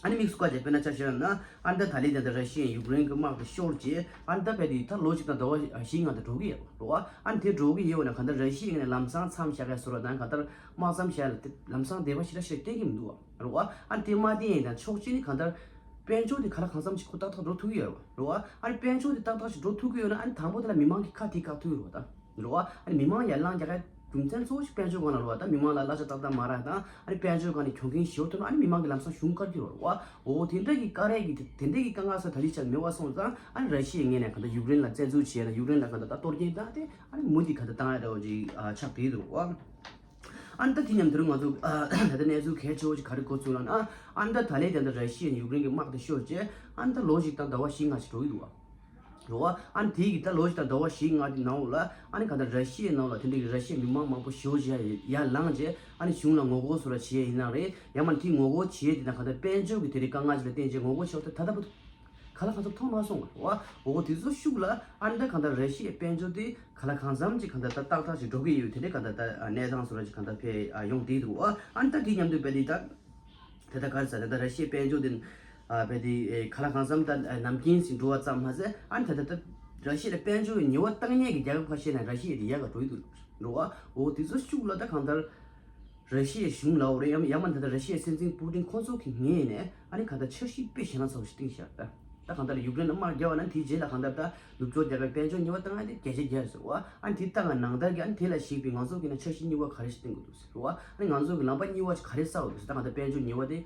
ཨ་ནི་དམིགས་སུ་བཀར་བྱས་དཔེར་ན་ཆ་བཞག་ན་ཨ་ནི་ད་ད་ལན་དེ་འདྲ་ར་ཤི་ཡ་ཡུཀ་རེན་གྱི་དམག་དེ་ཤོར་རྗེས་ཨ་ནི་ད་དཔེ་དེ་ད་ལོ་གཅིག་དང་ཟླ་བ་བཞི་ལྔ་དེ་འགྲོ་གི་ཡོད་རེད་བ། ཨ་ནི་དེ་འགྲོ་གི་ཡོད་ན་གང་ལྟར་ར་ཤི་ཡ་ངོས་ནས་ལམ་སང་མཚམས་བཞག་ཡ་བཟོ་འདྲ་དང་གང་ལྟར་དམག་མཚམས་བཞག་ཡ་ལ་དེ་ལམ་སང་འདས་པ་ཞེ་དྲག་ཞེ་དྲག་བསྟན་གྱི་མི་འདུག་བ། རེད་བ། ཨ་ནི་དེ་མ་བསྟན་ཡིན་ན་ཕྱོགས་གཅིག་ནས་གང་ལྟར་དཔལ་འབྱོར་དེ་ག་ལ་གང་འཚམ་ཞིག་ཁོ་ཏག་ཏག་འགྲོ་ཐུབ་ཀྱི་ཡོད་རེད་བ། ཨ་ནི་དཔལ་འབྱོར་དེ་ཏག་ཏག་ཞིག་འགྲོ་ཐུབ་ཀྱི་ཡོད་ན་ཨ་ནི་དང་པོ་དེ་ལ་མི་མང་གི་ཁ་དེ་བཀག་ཐུབ་ཀྱི་རེད་བ་ད། རེད་བ། ཨ་ནི་མི་མང་ཡར་ལངས་རྒྱག་ག་རྒྱུ་མཚན་གཙོ་བོ་ཞིག་དཔལ་འབྱོར་སྒང་ལ་རེད་བ། ད་མི་མང་ལ་གླ་ཆ་ཏག་ཏག་མ་རག་དང་ཨ་ནི་དཔལ་འབྱོར་སྒང་ནས་གྱོང་གུན་ཞེ་པོ་ཐོན་ན་ཨ་ནི་མི་མང་གི་ལམ་སང་ཞུམ་དཀའ་ཐུབ་ཀྱི་རེད་བ། འོ་དེ་འདྲ་གི་དཀའ་ལས་ཀྱི་དེ་འདྲ་གི་དཀའ་ངལ་ས་ད་ལི་ཆ་མེད་བ་སོང་ཙང་ཨ་ནི་ར་ཤི་ཡའི་ངོས་ནས་གང་ལྟར་ཡུཀ་རེན་ལ་བཙན་འཛུལ་བྱས་ན་ཡུཀ་རེན་ལ་གང་ལྟར་ད་གཏོར་སྐྱོན་བཏང་སྟེ་ཨ་ནི་མུ་མཐུད་གང་ལྟར་བཏང་ཡ་འདྲ་བོ་ཅིག་ཆགས་བསྡད་ཀྱི་འདུག་བ། ཨ་ནི་ད་དེ་མཉམ་དུ་ང་ཚོ་ད་ལྟ་གནས་ཚུལ་གལ་ཆེ་བོ་ཞིག་ག་རེ་གོ་ཚུལ་ལབ་ན། ཨ་ནི་ད་ད་ལན་དེ་འདྲ་ར་ཤི་ཡ་ཡུཀ་རེན་གྱི་དམག་དེ་ཤོར་རྗེས་ཨ་ནི་ད་ལོ་གཅིག་དང་ཟླ་བ་བཞི་ལྔ་ཞིག་འགྲོ་གི་འདུག་བ། རེད་བ། ཨ་ནི་དེ་གི་ད་ལོ་གཅིག་དང་ཟླ་བ་བཞི་ལྔ་དེ་ནང་ལ་ཨ་ནི་གང་ལྟར་ར་ཤི་ཡའི་ནང་ལ་དེ་འདྲ་གི་ར་ཤི་ཡའི་མི་མང་མང་པོ་ཞེ་པོ་ཅིག་ཡར་ལངས་རྗེས་ཨ་ནི་གཞུང་ལ་ངོ་རྒོལ་བཟོ་འདྲ་བྱེད་ཡ་ཡིན་ན་རེད། ཡང་མིན་དེ་ངོ་རྒོལ་བྱེད་ཡ་དེ་དང་གང་ལྟར་དཔལ་འབྱོར་གྱི་དེ་རིགས་དཀའ་ངལ་ཅིག་ལ་བརྟེན་རྗེས་ངོ་རྒོལ་བྱེད་པ་དེ་ད་ལྟ་བར་དུ། ག་ལ་གང་འཚམ་མཐོང་མ་སོང་བ། འོ་དེ་ཚོ་ཤུགས་ལ་ཨ་ནི་ད་གང་ལྟར་ར་ཤི་ཡའི་དཔལ་འབྱོར་དེ་ག་ལ་གང་འཚམ་ཅིག་གང་ལྟར་ད་ཏག་ཏག་ཅིག་འགྲོ་གི་ཡོད། དེ་འདྲའི་གང་ལྟར་ད་གནས་སྟངས་བཟོ་འདྲ་ཅིག་གང་ལྟར་ཕེ་ཡོང་བསྡད་འདུག། ཨ་ནི་ད་དེ་མཉམ་དུ་བས་དེ་ད་དེ་ད་ག་རེ་ཟ་དེ་ད་ར་ཤི་ཡའི་དཔལ་འབྱོར་དེ་བས་དེ་ག་ལ་གང་འཚམ་ད་ནམ་རྒྱུན་ཞིག་འགྲོ་བ་ཙམ་མ་ཟད། ཨ་ནི་ད་ད་ད་ར་ཤི་ཡའི་དཔལ་འབྱོར་ཉེས་པ་བཏང་མཁན་གྱི་རྒྱལ་ཁབ་ཁ་ཤས་ནས་ར་ཤི་ཡ་དེ་ཡག་ག་འགྲོ་ཡི་འདུག་རེད་བ། འོ་དེ་ཚོ་ཤུགས་ལ་ད་གང་ལྟར་ར་ཤི་ཡའི་གཞུང་ལ་འོ་རེད། ཡང་ཡང་མིན་ད་ལྟ་ར་ཤི་ཡའི་སྲིད་འཛིན་པུ་ཏིན་ཁོང་ཚོ་གི་ངོས་ནས་ཨ་ནི་ག་ད་འཆར་གཞི་དཔེ་ཞེ་དྲག་ཚ་བོ་ཞིག་བཏིང་ཤག་ད། ད་གང་ལྟར་ཡུཀ་རེན་ལ་དམག་རྒྱག་པ་ན་དེའི་རྗེས་ལ་གང་ལྟར་ད་ནུབ་ཕྱོགས་རྒྱལ་ཁབ་དཔལ་འབྱོར་ཉེས་པ་བཏང་ཡ་དེ་གལ་ཆེ་རྒྱལ་ཟེར་བ། ཨ་ནི་དེ་བཏང་ཡ་ནང་ལྟར་གྱི་ཨ་ནི་དེ་ལ་གཞིགས་པའི་ང་ཚོ་གི་ན་འཆར་གཞི་གཉིས་པ་ག་རེ་ཞིག་བཏིང་དགོས་འདུག་ཟེར་བ། ཨ་ནི་ང་ཚོ་གི་ལམ་པ་གཉིས་པ་ཅིག་ག་རེ་བཙལ་དགོས་འདུག་ཟེར། ད་གང་ལྟར་དཔལ་འབྱོར་ཉེས་པ་དེ།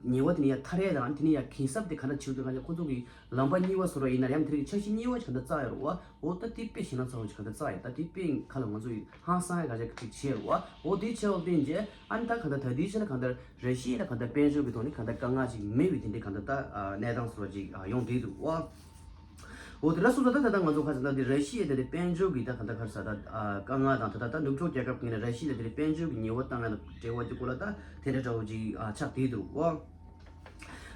ཉེས་པ་དེ་ནི་ཡང་མཐར་ཡས་དང་དེ་ནི་ཡང་གན་གསབ་དེ་ག་འདྲ་བྱེད་དགོས་འདུག་ག་ཁོང་ཚོ་གི་ལམ་པ་གཉིས་པ་བཟོ་ར་ཡིན་ན་ཡང་དེ་རིགས་འཆར་གཞི་གཉིས་པ་ཅིག་ག་འདྲ་བཙལ་ཡ་རེད་བ། འོ་ད་དེ་དཔེ་ཞེ་དྲག་ཚ་བོ་ཅིག་ག་འདྲ་བཙལ་ཡ། ད་དེ་དཔེ་ཁ་ལ་ང་ཚོ་ཡི་ཧང་སང་ཡ་ག་ཅིག་ཅིག་བྱས་རེད་བ། འོ་དེ་བྱས་པ་བརྟེན་རྗེས་ཨ་ནི་ད་ག་འདྲ་ད་དེའི་ཆ་ལ་ག་འདྲ་ར་ཤི་ཡ་ལ་ག་འདྲ་དཔལ་འབྱོར་གི་ཐོག་ནས་ག་འདྲ་དཀའ་ངལ་ཅིག་མེད་པའི་དེ་འདྲའི་ག་འདྲ་ད་གནས་སྟངས་བཟོ་ར་ཅིག་ཡོང་བསྡད་འདུག་བ། འོ་དེ་འདྲ་སོང་ཙང་ད་ད་ལྟ་ང་ཚོ་ཁ་སང་ད་དེ་ར་ཤི་ཡའི་ད་དེ་དཔལ་འབྱོར་གྱི་ད་ག་འདྲ་ག་རེ་ཟ་ད་དཀའ་ངལ་དང་། ད་ད་ད་ནུབ་ཕྱོགས་རྒྱལ་ཁབ་ཀྱི་ནས་ར་ཤི་ཡ་ལ་དེ་དཔལ་འབྱོར་གྱི་ཉེས་པ་བཏང་ཡ་དང་འབྲེལ་བ་དེ་སྐོར་ལ་ད་དེ་འདྲ་འདྲ་བོ་ཅིག་ཆགས་བསྡད་འདུག་ཨོ།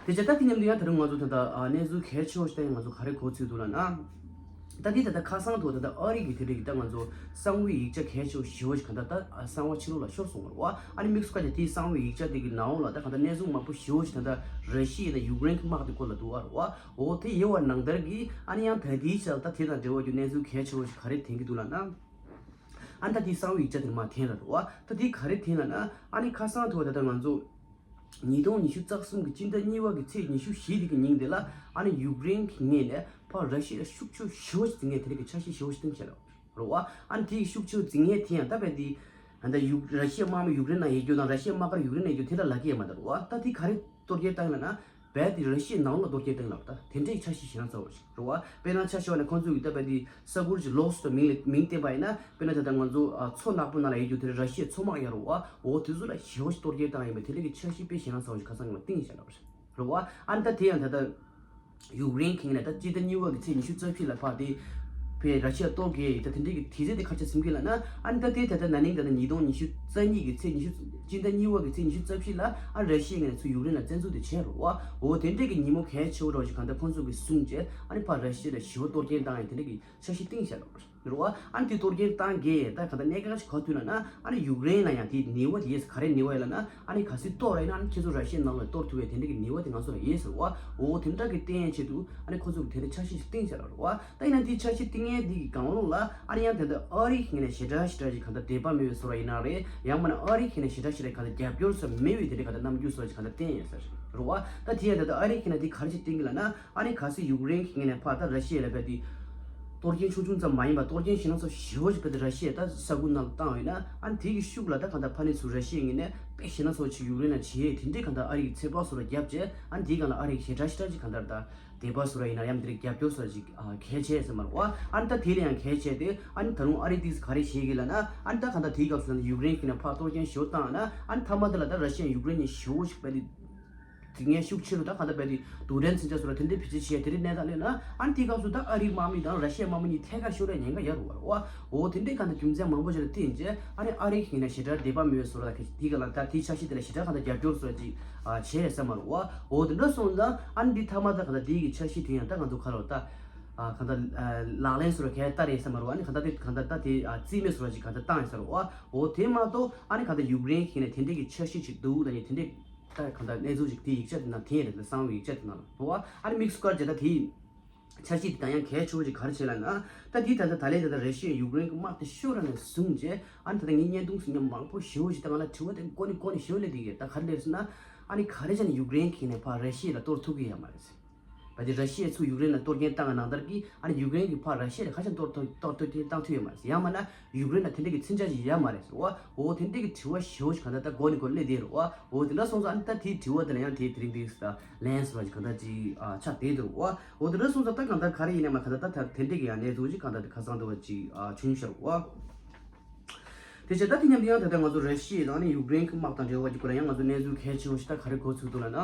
དེ་བྱས་ད་དེ་མཉམ་དུ་ཡང་ད་རུང་ང་ཚོ་ད་ད་གནས་ཚུལ་གལ་ཆེ་བོ་ཞིག་ད་ཡང་ང་ཚོ་ག་རེ་གོ་ཚུལ་འདུག་ལབ་ན། ད་དེ་ད་ད་ཁ་སང་དུ་ད་ད་ཨ་རི་གི་དེ་འདྲ་གི་ད་ང་ཚོ་གསང་བའི་ཡིག་ཆ་གལ་ཆེ་བོ་ཞེ་བོ་ཞིག་ག་ད་ད་གསང་བ་ཕྱི་ལོགས་ལ་ཤོར་སོང་བ་རེད་བ། ཨ་ནི་དམིགས་སུ་བཀར་ཏེ་དེའི་གསང་བའི་ཡིག་ཆ་དེ་གི་ནང་ལོགས་ལ་ད་ག་ད་གནས་ཚུལ་མང་པོ་ཞེ་བོ་ཞིག་ད་ད་ར་ཤི་ཡ་དང་ཡུཀ་རེན་གྱི་དམག་དེ་སྐོར་ལ་འདུག་བ་རེད་བ། འོ་དེ་ཡོད་པ་ནང་ལྟར་གྱི་ཨ་ནི་ཡང་ད་ལྟའི་ཆར་ད་དེ་དང་འབྲེལ་བ་རྒྱུ་གནས་ཚུལ་གལ་ཆེ་བོ་ཞིག་ག་རེ་ཐོན་གྱི་འདུག་ལབ་ན། ཨ་ནི་ད་དེའི་གསང་བའི་ཡིག་ཆ་དེ་མར་ཐོན་ལ་རེད་བ། ད་དེ་ག་རེ་ཐོན་ལབ་ན། ཨ་ནི་ཁ་སང་ཐོག་ད་ལྟ་ང་ཚོ་ཉིས་སྟོང་ཉི་ཤུ་རྩ་གསུམ་གྱི་སྤྱི་ཟླ་གཉིས་པ་གི་ཚེས་ཉི་ཤུ་བཞི་དེ་གི་ཉིན་དེ་ལ་ཨ་ནི་ཡུཀ་རེན་གྱི་ངོས་ནས་ཕར་ར་ཤི་ཡ་ལ་ཤུགས་ཆེ་ཞེ་བོ་ཞིག་འཛིང་མཁན་དེ་རིགས་ཀྱི་འཆར་གཞི་ཞེ་བོ་ཞིག་བཏིང་བཞག་ལ་རེད་བ། ཨ་ནི་དེ་གི་ཤུགས་ཆེ་འཛིང་མཁན་དེ་ཡང་ད་བས་དེ་ད་ཡུཀ་ར་ཤི་ཡའི་དམག་མི་ཡུཀ་རེན་ནང་ཡོད་རྒྱུ་དང་ར་ཤི་ཡའི་དམག་སྒར་ཡུཀ་རེན་ནང་ཡོད་རྒྱུ་དེ་ལ་ལབ་ཀྱི་ཡོད་མ་རེད་བ། ད་དེ་ག་རེ་གཏོར་སྐྱོན་བཏང་ཡོད་ལབ་ན། རྦད་དེ་ར་ཤི་ཡའི་ནང་ལོགས་ལ་གཏོར་སྐྱོན་བཏང་ལབ། ད་དེ་འདྲའི་འཆར་གཞི་ཞེ་དྲག་ཚ་བོ་ཞིག་རེད་བ། དཔེར་ན་ཆ་བཞག་ན་ཁོང་ཚོ་གི་ད་བས་དེ་ས་ཁུལ་གྱི་ལོགས་སུ་མིང་ལ་མིང་བསྟན་པ་ཡིན་ན། དཔེར་ན་ད་ལྟ་ང་ཚོ་ཨ་མཚོ་ནག་པོ་ནང་ལ་ཡོད་རྒྱུ་དེ་ར་ཤི་ཡའི་མཚོ་དམག་ཡོད་རེད་བ། འོ་དེ་ཚོ་ལ་ཞེ་བོ་ཞིག་གཏོར་སྐྱོན་བཏང་ཡོད་པའི་དེ་འདྲ་གི་འཆར་གཞི་དཔེ་ཞེ་དྲག་ཚ་བོ་ཞིག་ཁ་སང་ཉིན་མ་བཏིང་བཞག་ལབ་རེད་བ། ཨ་ནི་ད་དེ་ཡང་ད་ལྟ་ཡུཀ་རེན་གྱི་ངོས་ནས་ད་སྤྱི་ཟླ་གཉིས་པ་གི་ཚེས་ཉི་ཤུ་རྩ་བཞི་ལ་ཕར་དེ་བས་ར་ཤི་ཡ་གཏོར་གི་ཡོད་ད་དེ་འདྲ་གི་དུས་ཚོད་དེ་ག་རེ་ཆགས་ཟིན་གྱི་ལབ་ན། ཨ་ནི་ད་དེ་ད་ལྟ་ན་ནིང་ད་ལྟ་ཉིས་སྟོང་ཉི་ཤུ་རྩ་གཉིས་གི་ཚེས་ཉི་ཤུ་སྤྱི་ཟླ་གཉིས་པ་གི་ཚེས་ཉི་ཤུ་རྩ་བཞི་ལ་ཨ་ར་ཤི་ཡའི་ངོས་ནས་ཚུར་ཡུཀ་རེན་ལ་བཙན་འཛུལ་དེ་བྱས་རེད་བ། འོ་དེ་འདྲ་གི་ཉིན་མོ་གལ་ཆེ་བོ་འདྲ་བོ་ཞིག་གང་ལྟར་ཁོང་ཚོ་གིས་བཟུང་བྱས། ཨ་ནི་ཕར་ར་ཤི་ཡ་ལ་ཞེ་བོ་གཏོར་སྐྱོན་བཏང་ཡ་དེ་འདྲ་གི་འཆར་གཞི་བཏིང་བཞག་ལབ་རེད་བ། ཨ་ནི་དེ་གཏོར་སྐྱོན་བཏང་གི་ད་ག་ད་གནད་འགག་ཞིག་ག་ཐུག་ན་ན། ཨ་ནི་ཡུཀ་རེན་ལ་ཡང་དེ་ནུས་པ་དེ་ཡས་ག་རེ་ནུས་པ་ཡོད་ལབ་ན། ཨ་ནི་གལ་སྲིད་གཏོར་ར་ཡིན་ན། ཨ་ནི་ཁྱེད་ཚོ་ར་ཤི་ཡའི་ནང་ལ་གཏོར་ཐུབ་པའི་དེ་འདྲ་གི་ནུས་པ་དེ་ང་ཚོ་ལ་ཡོད་ཟེར་བ། འོ་དེ་འདྲ་གི་བསྟན་ཡས་ཆེད་དུ་ཨ་ནི་ཁོ་ཚོ་གི་དེ་འདྲ་འཆར་གཞི་ཞིག་བཏིང་བཞག་ལབ་རེད་བ། ད་ཡིན་ན་དེ་འཆར་གཞི་བཏིང་ཡས་དེ་གི་སྒང་ལོགས་ལ་ཨ་ནི་ཡང་དེ་འདྲ་ཨ་རི་གི་ངོས་ནས་ཞེ་དྲག་ཞེ་དྲག་ཅིག་ག་ད་དད་པ་མེད་པའི་བཟོ་འདྲ་ཡིན་ན་རེད། ཡང་མིན་ན་ཨ་རི་གི་ངོས་ནས་ཞེ་དྲག་ཞེ་དྲག་ག་ད་རྒྱབ་སྐྱོར་བཟོ་འདྲ་མེད་པའི་དེ་འདྲ་ག་ད་རྣམ་འགྱུར་བཟོ་འདྲ་ཅིག་ག་ད་བསྟན་ཡས་ཟེར་རེད་བ། ད་དེ་ཡང་དེ་ད་ཨ་རི་གི་ངོས་ནས་དེ་ག་རེ་ཞིག་བསྟན་གི་ལབ་ན། ཨ་ནི་གལ་སྲིད་ཡུཀ་རེན་གྱི་ངོས་ནས་ཕར་ད་ར་ཤི་ཡ་ལ་བས་དེ་གཏོར་སྐྱོན་ཆུང་ཆུང་ཙམ་མ་ཡིན་པ་གཏོར་སྐྱོན་ཞེ་དྲག་ཚ་བོ་ཞེ་བོ་ཞིག་བས་དེ་ར་ཤི་ཡ་ད་ས་ཁུལ་ནང་ལ་བཏང་བ་ཡིན་ན། ཨ་ནི་དེ་གི་ཤུགས་ལ་ད་གང་ལྟར་ཕ་ནས་ཚུར་ར་ཤི་ཡའི་ངོས་ནས་དཔེ་ཞེ་དྲག་ཚ་བོ་ཞིག་ཡུཀ་རེན་ལ་བྱེད་ཡས་དེ་འདྲའི་གང་ལྟར་ཨ་རི་གི་ཚོད་དཔག་བཟོ་འདྲ་བརྒྱབ་བྱས། ཨ་ནི་དེའི་སྒང་ལ་ཨ་རི་གི་ཞེ་དྲག་ཞེ་དྲག་ཅིག་གང་ལྟར་ད་དད་པ་བཟོ་འདྲ་ཡིན་ན་ཡང་དེ་འདྲའི་རྒྱབ་སྐྱོར་བཟོ་འདྲ་ཅིག་ཨ་གལ་ཆེ་ཟེར་མ་རེད་བ། ཨ་ནི་ད་དེ་ལས་ཡང་གལ་ཆེ་དེ་ཨ་ནི་ད་རུང་ཨ་རི་དེས་ག་རེ་བྱེད་ཀྱི་ལབ་ན། ཨ་ནི་ད་གང་ལྟར་དེའི་སྐབས་སུ་ད་ཡུཀ་རེན་གྱི་ངོས་ནས་ཕར་གཏོར་སྐྱོན་ཞེ་བོ་བཏང་ན། ཨ་ནི་མཐའ་མ་དེ་ལ་ད་ར་ཤི་ཡ་ཡུཀ་རེན་གཉིས་ཞེ་བོ་ཞིག་བས་དེ། དེ་ངས་ཤུགས་ཆེ་རུ་ད་གང་ལྟར་བས་དེ་རྡུལ་ཕྲན་མཚོན་ཆ་བཟོ་འདྲ་དེ་འདྲའི་བེད་སྤྱོད་བྱེད་ཡ་དེ་འདྲའི་གནས་སྟངས་སླེབས་ན། ཨ་ནི་དེའི་སྐབས་སུ་ད་ཨ་རིའི་དམག་མི་དང་ར་ཤི་ཡའི་དམག་མི་གཉིས་ཐད་ཀར་ཤོར་ཡ་ཉེན་ཁ་ཡོད་རེད་བ། འོ་དེ་འདྲའི་གང་ལྟར་རྒྱུ་མཚན་མང་པོ་ཞིག་ལ་བརྟེན་བྱས། ཨ་ནི་ཨ་རིའི་ངོས་ནས་ཞེ་དྲག་དད་པ་མེད་པའི་བཟོ་འདྲ་དེ་དེའི་སྒང་ལ་ད་དེའི་འཆར་གཞི་དེ་ལ་ཞེ་དྲག་གང་ལྟར་རྒྱབ་སྐྱོར་བཟོ་འདྲ་ཅིག་ཨ་བྱས་ཡོད་ས་མ་རེད་བ། འོ་དེ་འདྲ་སོང་ཙང་ཨ་ནི་འདི་མཐའ་མ་ད་གང་ལྟར་དེའི་གི་འཆར་གཞི་དེ་ཡང་ད་ང་ཚོ་ག་ལ་ད་ཨ་གང་ལྟར་ཨ་ལག་ལེན་བཟོ་འདྲ་གང་ལྟར་བསྟར་ཡོད་ས་མ་རེད་བ། ཨ་ནི་གང་ལྟར་དེ་གང་ལྟར་ད་དེ་ཨ་རྩིས་མེད་བཟོ་འདྲ་ཅིག་གང་ལྟར་བཏང་ཡོད་ས་རེད་བ། འོ་དེ་མ་གཏོགས་ཨ་ནི་གང་ལྟར་ཡུཀ་རེན་གྱི་ངོས་ནས་དེ་འདྲའི་གི་འཆར་གཞི་ཅིག་འདུག་ལབ་ནས་དེ་འདྲའི་ད་གང་ལྟར་གནས་ཚུལ་ཅིག་དེའི་ཡིག་ཆ་དེ་ནང་ཐོན་ཡོད་རེད། ད་གསང་བའི་ཡིག་ཆ་དེ་ནང་ལ་འོ། ཨ་ནི་དམིགས་སུ་བཀར་བྱས་ད་དེའི་འཆར་གཞི་དེ་ད་ཡང་གལ་ཆེ་བོ་ཅིག་ག་རེ་བྱས་ལབ་ན། ད་དེའི་ད་ལྟ་ད་ལན་ད་ལྟ་ར་ཤི་ཡ་ཡུཀ་རེན་གྱི་དམག་དེ་ཤོར་ར་ནས་བཟུང་བྱས། ཨ་ནི་ད་ལྟ་ངའི་བརྙན་ཐུང་གཟིགས་མཁན་མང་པོ་ཞེ་བོ་ཅིག་ད་ང་ལ་དྲི་བ་དེ་མགོ་ནས་མགོ་ནས་ཞེ་བོ་སླེབས་བསྡད་ཀྱི་རེད། ད་ག་རེ་སླེབས་ཟེར་ན། ཨ་ནི་ག་རེ་བྱས་ནས་ཡུཀ་རེན་གྱི་ངོས་ནས་ཕར་ར་ཤི་ཡ་ལ་གཏོར་ཐུབ་ཀྱི་ཡོད་མ་རེད། བ་དེ་ར་ཤི་ཡས་ཚུར་ཡུཀ་རེན་ལ་གཏོར་སྐྱོན་བཏང་བ་ནང་ལྟར་གྱི། ཨ་ནི་ཡུཀ་རེན་གྱིས་ཕར་ར་ཤི་ཡ་ལ་ཁ་ཤས་གཏོར་ཐུབ་གཏོར་ཐུབ་བཏང་ཐུབ་ཡོད་མ་རེད། ཡང་མིན་ན་ཡུཀ་རེན་ལ་དེ་འདྲ་གི་མཚོན་ཆ་ཞིག་ཡོད་མ་རེད་ཟེར་བ། འོ་དེ་འདྲ་གི་དྲི་བ་ཞེ་བོ་ཞིག་གང་ལྟར་ད་མགོ་ནས་མགོ་སླེབས་བསྡད་རེད་བ། འོ་དེ་འདྲ་སོང་ཙང་ཨ་ནི་ད་དེའི་དྲི་བ་དེ་ལ་ཡང་དེའི་དེ་རིང་དེ་ལན་ཟེར་བ་ཞིག་གང་ལྟར་ཅིག་ཨ་ཆགས་བསྡད་འདུག་བ། འོ་དེ་འདྲ་སོང་ཙང་ད་གང་ལྟར་ག་རེ་ཡིན་ན་མ་གང་ལྟར་ད་ད་དེ་འདྲ་གི་ཡང་གནས་ཚུལ་ཅིག་གང་ལྟར་དེ་ཁ་སང་དུ་བ་ཅིག་ཨ་བྱུང་ཤག་བ། དེ་བྱས་ད་དེ་མཉམ་དུ་ཡང་ད་ལྟ་ང་ཚོ་ར་ཤི་ཡ་དང་ནི་ཡུཀ་རེན་གྱི་དམག་དང་འབྲེལ་བ་གྱི་སྐོར་ལ་ཡང་ང་ཚོ་གནས་ཚུལ་གལ་ཆེ་བོ་ཞིག་ད་ག་རེ་གོ་ཚུལ་འདུག་ལབ་ན།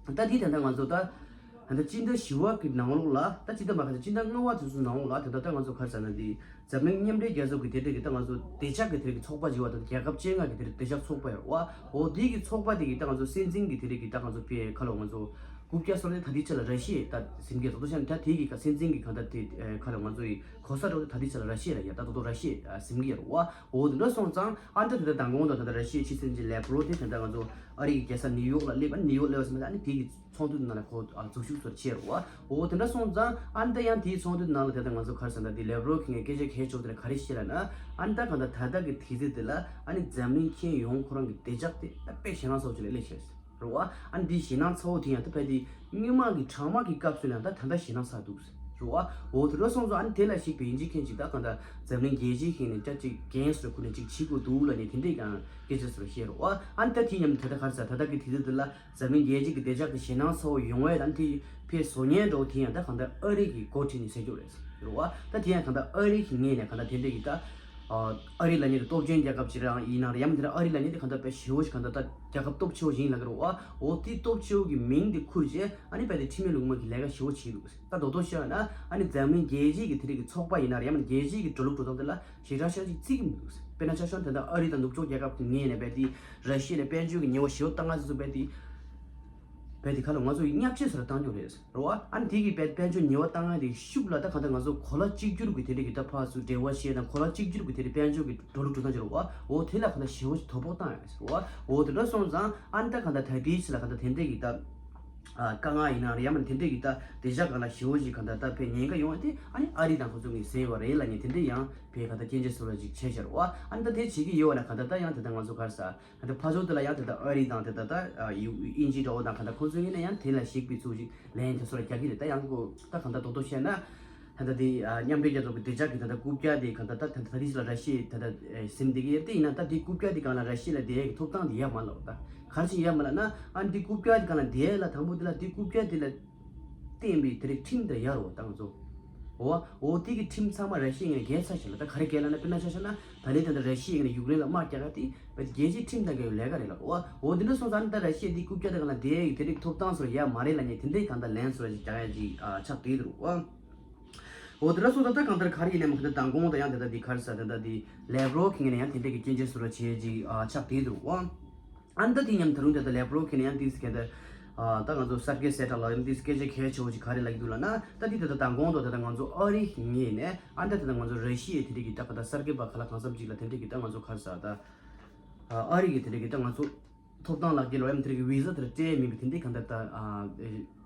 ད་དེ་ད་ལྟ་ང་ཚོ་ད་ད་ལྟ་སྤྱི་ཟླ་བཞི་པ་གི་ནང་ལོགས་ལ། ད་སྤྱི་ཟླ་མ་ག་ད་སྤྱི་ཟླ་ལྔ་པ་དེ་ཚོ་ནང་ལོགས་ལ་ད་ལྟ་ད་ང་ཚོ་ག་རེ་ཟེར་ན། དེ་འཛམ་གླིང་མཉམ་འབྲེལ་རྒྱལ་ཚོགས་ཀྱི་དེ་འདྲ་གི་ད་ང་ཚོ་བདེ་འཇགས་ཀྱི་དེ་རིགས་ཀྱི་ཚོགས་པ་ཅིག་ཡོད་པ། ད་རྒྱལ་ཁབ་བཅོ་ལྔ་གི་དེ་རིགས་བདེ་འཇགས་ཚོགས་པ་ཡོད་པ། འོ་དེ་གི་ཚོགས་པ་དེ་གི་ད་ང་ཚོ་སྲིད་འཛིན་གྱི་དེ་རིགས་ཀྱི་ད་ང་ཚོ་པའི་ཁ་ལོ་ང་ཚོ་ རྐུབ་བཀྱག་སོགས་ནི་ད་ལྟའི་ཆ་ལ་ར་ཤི་ཡས་ད་ཟིན་གྱི་རེད། ད་ལྟ་ཆ་ནས་ད་དེ་གི་ག་སྲིད་འཛིན་གྱི་གང་ལྟར་དེ་ཁ་ལ་ང་ཚོ་ཡི་གོ་ས་འགྲོ་དེ་ད་ལྟའི་ཆ་ལ་ར་ཤི་ཡས་ལ་ཡ་ད་ད་དུང་ར་ཤི་ཡས་ཟིན་གྱི་རེད་བ། འོ་དེ་འདྲ་སོང་ཙང་ཨ་ནི་ད་དེ་ད་མདང་དགོང་དང་ད་ལྟ་ར་ཤི་ཡའི་ཕྱི་སྲིད་འཛིན་ལེབ་རོ་དེ་ད་ལྟ་ང་ཚོ་ཨ་རི་གི་རྒྱལ་ས་ནིའུ་ཡོག་ལ་སླེབས། ཨ་ནི་ནིའུ་ཡོག་སླེབས་པ་སོང་ཙང་ཨ་ནི་དེ་གི་ཚོགས་འདུ་ནང་ལ་ཁོ་འཛུལ་ཞུགས་སོགས་བྱས་རེད་བ། འོ་དེ་འདྲ་སོང་ཙང་ཨ་ནི་ད་ཡང་དེའི་ཚོགས་འདུ་ནང་ལ་ད་ལྟ་ང་ཚོ་ག་རེ་ཟེར་ན་ད་དེ་ལེབ་རོ་གི་ངས་སྐད་ཆ་གལ་ཆེ་བོ་དེ་ལ་ག་རེ་བཤད་ལབ་ན། ཨ་ནི་ད་གང་ལྟར་ད་ལྟ་གི་དུས་ཚོད་དེ་ལ་ཨ་ནི་འཛམ་གླིང་ཁྱོན་ཡོངས་ཁོ་རང་གི་བདེ་འཇགས་དེ་ད་དཔེ་ཞེད་སྣང་ཚ་བོ་ཅིག་ལ་སླེབས་བྱས་རེད་བ། ཨ་ནི་འདི་ཞེད་སྣང་ཚ་བོ་དེ་ཡང་ད་ཕལ་དེ་སྔོན་མ་གི་གྲང་དམག་གི་སྐབས་སུ་ལ་ད་ད་ལྟ་ཞེད་སྣང་ཚ་འདུག་རེད་བ། འོ་དེ་འདྲ་སོང་ཙང་ཨ་ནི་དེ་ལ་གཞིགས་པའི་ཡིན་གཅིག་མཁན་གཅིག་ད་གང་ལྟར་འཛམ་གླིང་རྒྱལ་སྤྱིའི་ཁེངས་ནས་ཅག་ཅིག་གེངས་སུ་ཁུར་ནས་ཅིག་བྱེད་དགོས་འདུག་ལབ་ནས་དེ་འདྲས་ཀྱང་སྐད་ཆ་ཟེར་བ་བཤད་རེད་བ། ཨ་ནི་ད་དེ་མཉམ་དུ་ད་ལྟ་ག་རེ་ཟེར་ད་ལྟ་གི་དུས་ཚོད་འདི་ལ་འཛམ་གླིང་རྒྱལ་སྤྱི་གི་བདེ་འཇགས་ཀྱི་ཞེད་སྣང་ཚ་བོ་ཡོང་བའི་ལམ་དེ་ཕེབས་བཟོ་མཁན་འདྲ་བོ་དེ་ཡང་ད་གང་ལྟར་ཨ་རི་གི་འགོ་ཁྲིད་ནས་བྱེད་རྒྱུ་རེད་ཟེར་བ། ད་དེ་ཡང་གང་ལྟར་ཨ་རི་གི་ངོས་ནས་གང་ལྟར་དེ་འདྲ་གི་ད་ཨ་རི་ལབ་མཁན་དེ་སྟོབས་ཆེན་རྒྱལ་ཁབ་ཅིག་རང་ཡིན་ན་རེད། ཡང་མིན་ན་ཨ་རི་ལབ་མཁན་དེ་གང་ལྟར་དཔེ་ཞེ་བོ་ཞིག་གང་ལྟར་ད་རྒྱལ་ཁབ་སྟོབས་ཆེ་བོ་ཞིག་ཡིན་ལབ་ཀྱི་རེད་བ། འོ་དེ་སྟོབས་ཆེ་བོ་གི་མིང་དེ་ཁུར་བྱས་ཨ་ནི་དཔེ་དེ་ཁྲིམས་མེད་ལུགས་མེད་ཀྱི་ལས་ཀ་ཞེ་བོ་བྱས་འདུག་ད་རྡོག་རྡོག་བཤད་ན་ཨ་ནི་འཛམ་གླིང་རྒྱལ་སྤྱིའི་གི་དེ་འདྲ་གི་ཚོགས་པ་ཡིན་ན་རེད། ཡང་མིན་ན་རྒྱལ་སྤྱིའི་གི་འགྲོ་ལུགས་འགྲོ་སྟངས་དེ་ལ་ཞེ་དྲག་ཞེ་དྲག་ཅིག་བརྩི་གི་མི་འདུག་དཔེར་ན་ཆ་བཞག་ན་ད་ལྟ་ཨ་རི་དང་ནུབ་ཕྱོགས་རྒྱལ་ཁབ་ཀྱི་ངོས་ནས་རྦད་དེ་ར་ཤི་ཡ་ལ་དཔལ་འབྱོར་གྱི་ཉེས་པ་ཞེ་པོ་བཏང་ང་ཚོ་རྦད་དེ་རྦད་དེ་ཁ་ལོ་ང་ཚོ་ཡི་བརྙས་བཅོས་ཟེར་བཏང་རྒྱུ་རེད་རེད་བ། ཨ་ནི་དེ་གི་རྦད་དཔལ་འབྱོར་ཉེས་པ་བཏང་ང་དེ་ཤུགས་ལ་ད་གང་ལྟར་ང་ཚོ་གོ་ལ་གཅིག་གྱུར་གྱི་དེ་འདྲ་གི་ད་ཕར་ཚུར་འབྲེལ་བ་བཤད་དང་གོ་ལ་གཅིག་གྱུར་གྱི་དེ་འདྲ་དཔལ་འབྱོར་གྱི་འགྲོ་ལུགས་འགྲོ་སྟངས་ཅིག་རེད་བ། འོ་དེ་ལ་གང་ལྟར་ཞེ་པོ་ཞིག་དོ་ཕོག་བཏང་ཡོད་རེད་བ། འོ་དེ་འདྲ་སོང་ཙང་ཨ་ནི་ད་གང་ལྟར་ད་ལྟའི་ཆ་ལ་གང་ལྟར་དེ་འདྲ་གི་ད་དཀའ་ངལ་ཡིན་ན་རེད། ཡང་མིན་དེ་འདྲ་གི་ད་བདེ་འཇགས་སྒང་ལ་ཞེ་པོ་ཅིག་གང་ལྟར་ད་དཔེ་ཉེན་ཁ་ཡོང་བ་དེ་ཨ་ནི་ཨ་རི་དང་ཁོ་ཚོ་གིས་བཟོས་པ་རེད་ལབ་མཁན་དེ་འདྲ་ཡང་དཔེ་གང་ལྟར་སྐྱོན་བརྗོད་ཟེར་བ་ཅིག་བྱས་བཞག་རེད་བ། ཨ་ནི་ད་དེ་བྱེད་ཀྱི་ཡོད་པ་ན་གང་ལྟར་ད་ཡང་དེ་ལྟར་ང་ཚོ་ག་རེ་ཟ་ད་ལྟ་ཕར་ཕྱོགས་དེ་ལ་ཡང་དེ་ལྟར་ཨ་རི་དང་དེ་ལྟར་ད་དབྱིན་ཇི་འདྲ་བོ་དང་གང་ལྟར་ཁོ་ཚོའི་ངོས་ནས་ཡང་དེ་ལ་གཞིགས་པའི་ཚུལ་ཅིག་ལན་དེ་ཚོ་ལ་རྒྱག་གི་རེད། ད་ཡང་ཁོ་ད་གང་ལྟར་རྡོག་རྡོག་བཤད་ན་ད་ལྟ་དེ་མཉམ་འབྲེལ་རྒྱལ་ཚོགས་ཀྱི་བདེ་འཇགས་ཀྱི་ད་ལྟ་རྐུབ་བཀྱག་དེ་གང་ལྟར་ད་ད་ལྟ་དེ་ལ་ར་ཤི་ཡ་ད་ལྟ་ཟིན་བསྡད་ཀྱི་ཡོད་དེ། ཡིན་ན་ད་དེ་རྐུབ་བཀྱག་དེ་སྒང་ལ་ར་ཤི་ཡ་ལ་བསྡད་ཡག་གི་ཐོབ་ཐང་དེ་ཡོད་མ་རེད་ད། ག་རེ་བྱས་ཡོད་མ་རེད་ལབ་ན་ཨ་ནི་དེ་རྐུབ་བཀྱག་དེ་སྒང་ལ་བསྡད་ཡག་ལ་དང་པོ་དེ་ལ་དེ་རྐུབ་བཀྱག་དེ་ལ་བརྟེན་པའི་དེ་རིགས་ཁྲིམས་དེ་ཡོད་རེད་བ། ད་ང་ཚོ་འོ་འོ་དེ་གི་ཁྲིམས་ཚང་མ་ར་ཤི་ཡའི་ངོས་ནས་འགལ་ཚར་ཞིག་ལ། ད་ག་རེ་འགལ་ལབ་ན་དཔེར་ན་ཆ་བཞག་ན་ད་ལན་ད་ལྟ་ར་ཤི་ཡའི་ངོས་ནས་ཡུཀ་རེན་ལ་དམག་རྒྱག་ཡག་དེ་བས་རྒྱལ་སྤྱིའི་ཁྲིམས་དང་འགལ་བའི་ལས་ཀ་རེད་ལབ། འོ་འོ་དེ་འདྲ་སོང་ཙང་ཨ་ནི་ད་ར་ཤི་ཡ་དེ་རྐུབ་བཀྱག་དེ་སྒང་ལ་བསྡད་ཡག་གི་དེ་རིགས་ཐོབ་ཐང་སོགས་ཡོད་མ་རེད་ལབ་མཁན་དེ་འདྲའི་གང་ལྟར་ལན་སོགས་ཅིག་རྒྱག་ཡག་ཅིག་ཨ་ཆགས་བསྡད་འདུག་བ། འོ་དེ་འདྲ་སོང་ཙང་ད་གང་ལྟར་ག་རེ་ཡིན་ནའི་མ་གི་ད་མདང་དགོང་དང་ཡང་དེ་ལྟར་དེ་ག་རེ་ཟ་དེ་ལྟར་དེ་ལེབ་རོ་གི་ངོས་ནས་ཡང་དེ་འདྲ་གི་སྐྱོན་བརྗོད་སོགས་ར་བྱེད་ཅིག་ཨ་ཆགས་བསྡད་འདུག་བ། ཨ་ནི་ད་དེ་མཉམ་ད་རུང་དེ་ལྟར་ལེབ་རོ་གི་ངོས་ནས་ཡང་དེ་ག་ད་ཨ་ད་ང་ཚོ་གསར་འགོད་གསལ་བསྒྲགས་ལ་ཡང་དེ་སྐད་ཆ་གལ་ཆེ་བོ་ཅིག་ག་རེ་ལབ་ཀྱི་འདུག་ལབ་ན། ད་དེ་ད་ད་མདང་དགོང་དང་དེ་ལྟར་ང་ཚོ་ཨ་རི་གི་ངོས་ནས་ཨ་ནི་ད་དེ་ལྟར་ང་ཚོ་ར་ཤི་ཡའི་དེ་འདྲ་གི་ད་ག་ད་གསར་འགོད་པ་ག་ལ་གང་འཚམ་ཅིག་ལ་དེ་འདྲ་གི་ད་ང་ཚོ་ག་རེ་ཟ་ད་ཨ་རི་གི་དེ་འདྲ་གི་ད་ང་ཚོ་ཐོབ་ཐང་ལག་འཁྱེར་ལོ་ཡང་དེ་རིགས་ཀྱི་བི་ཟ་དེར་སྤྲད་མིན་པའི་དེ་འདྲའི་གང་ལྟར་ད་ཨ་ཨེ་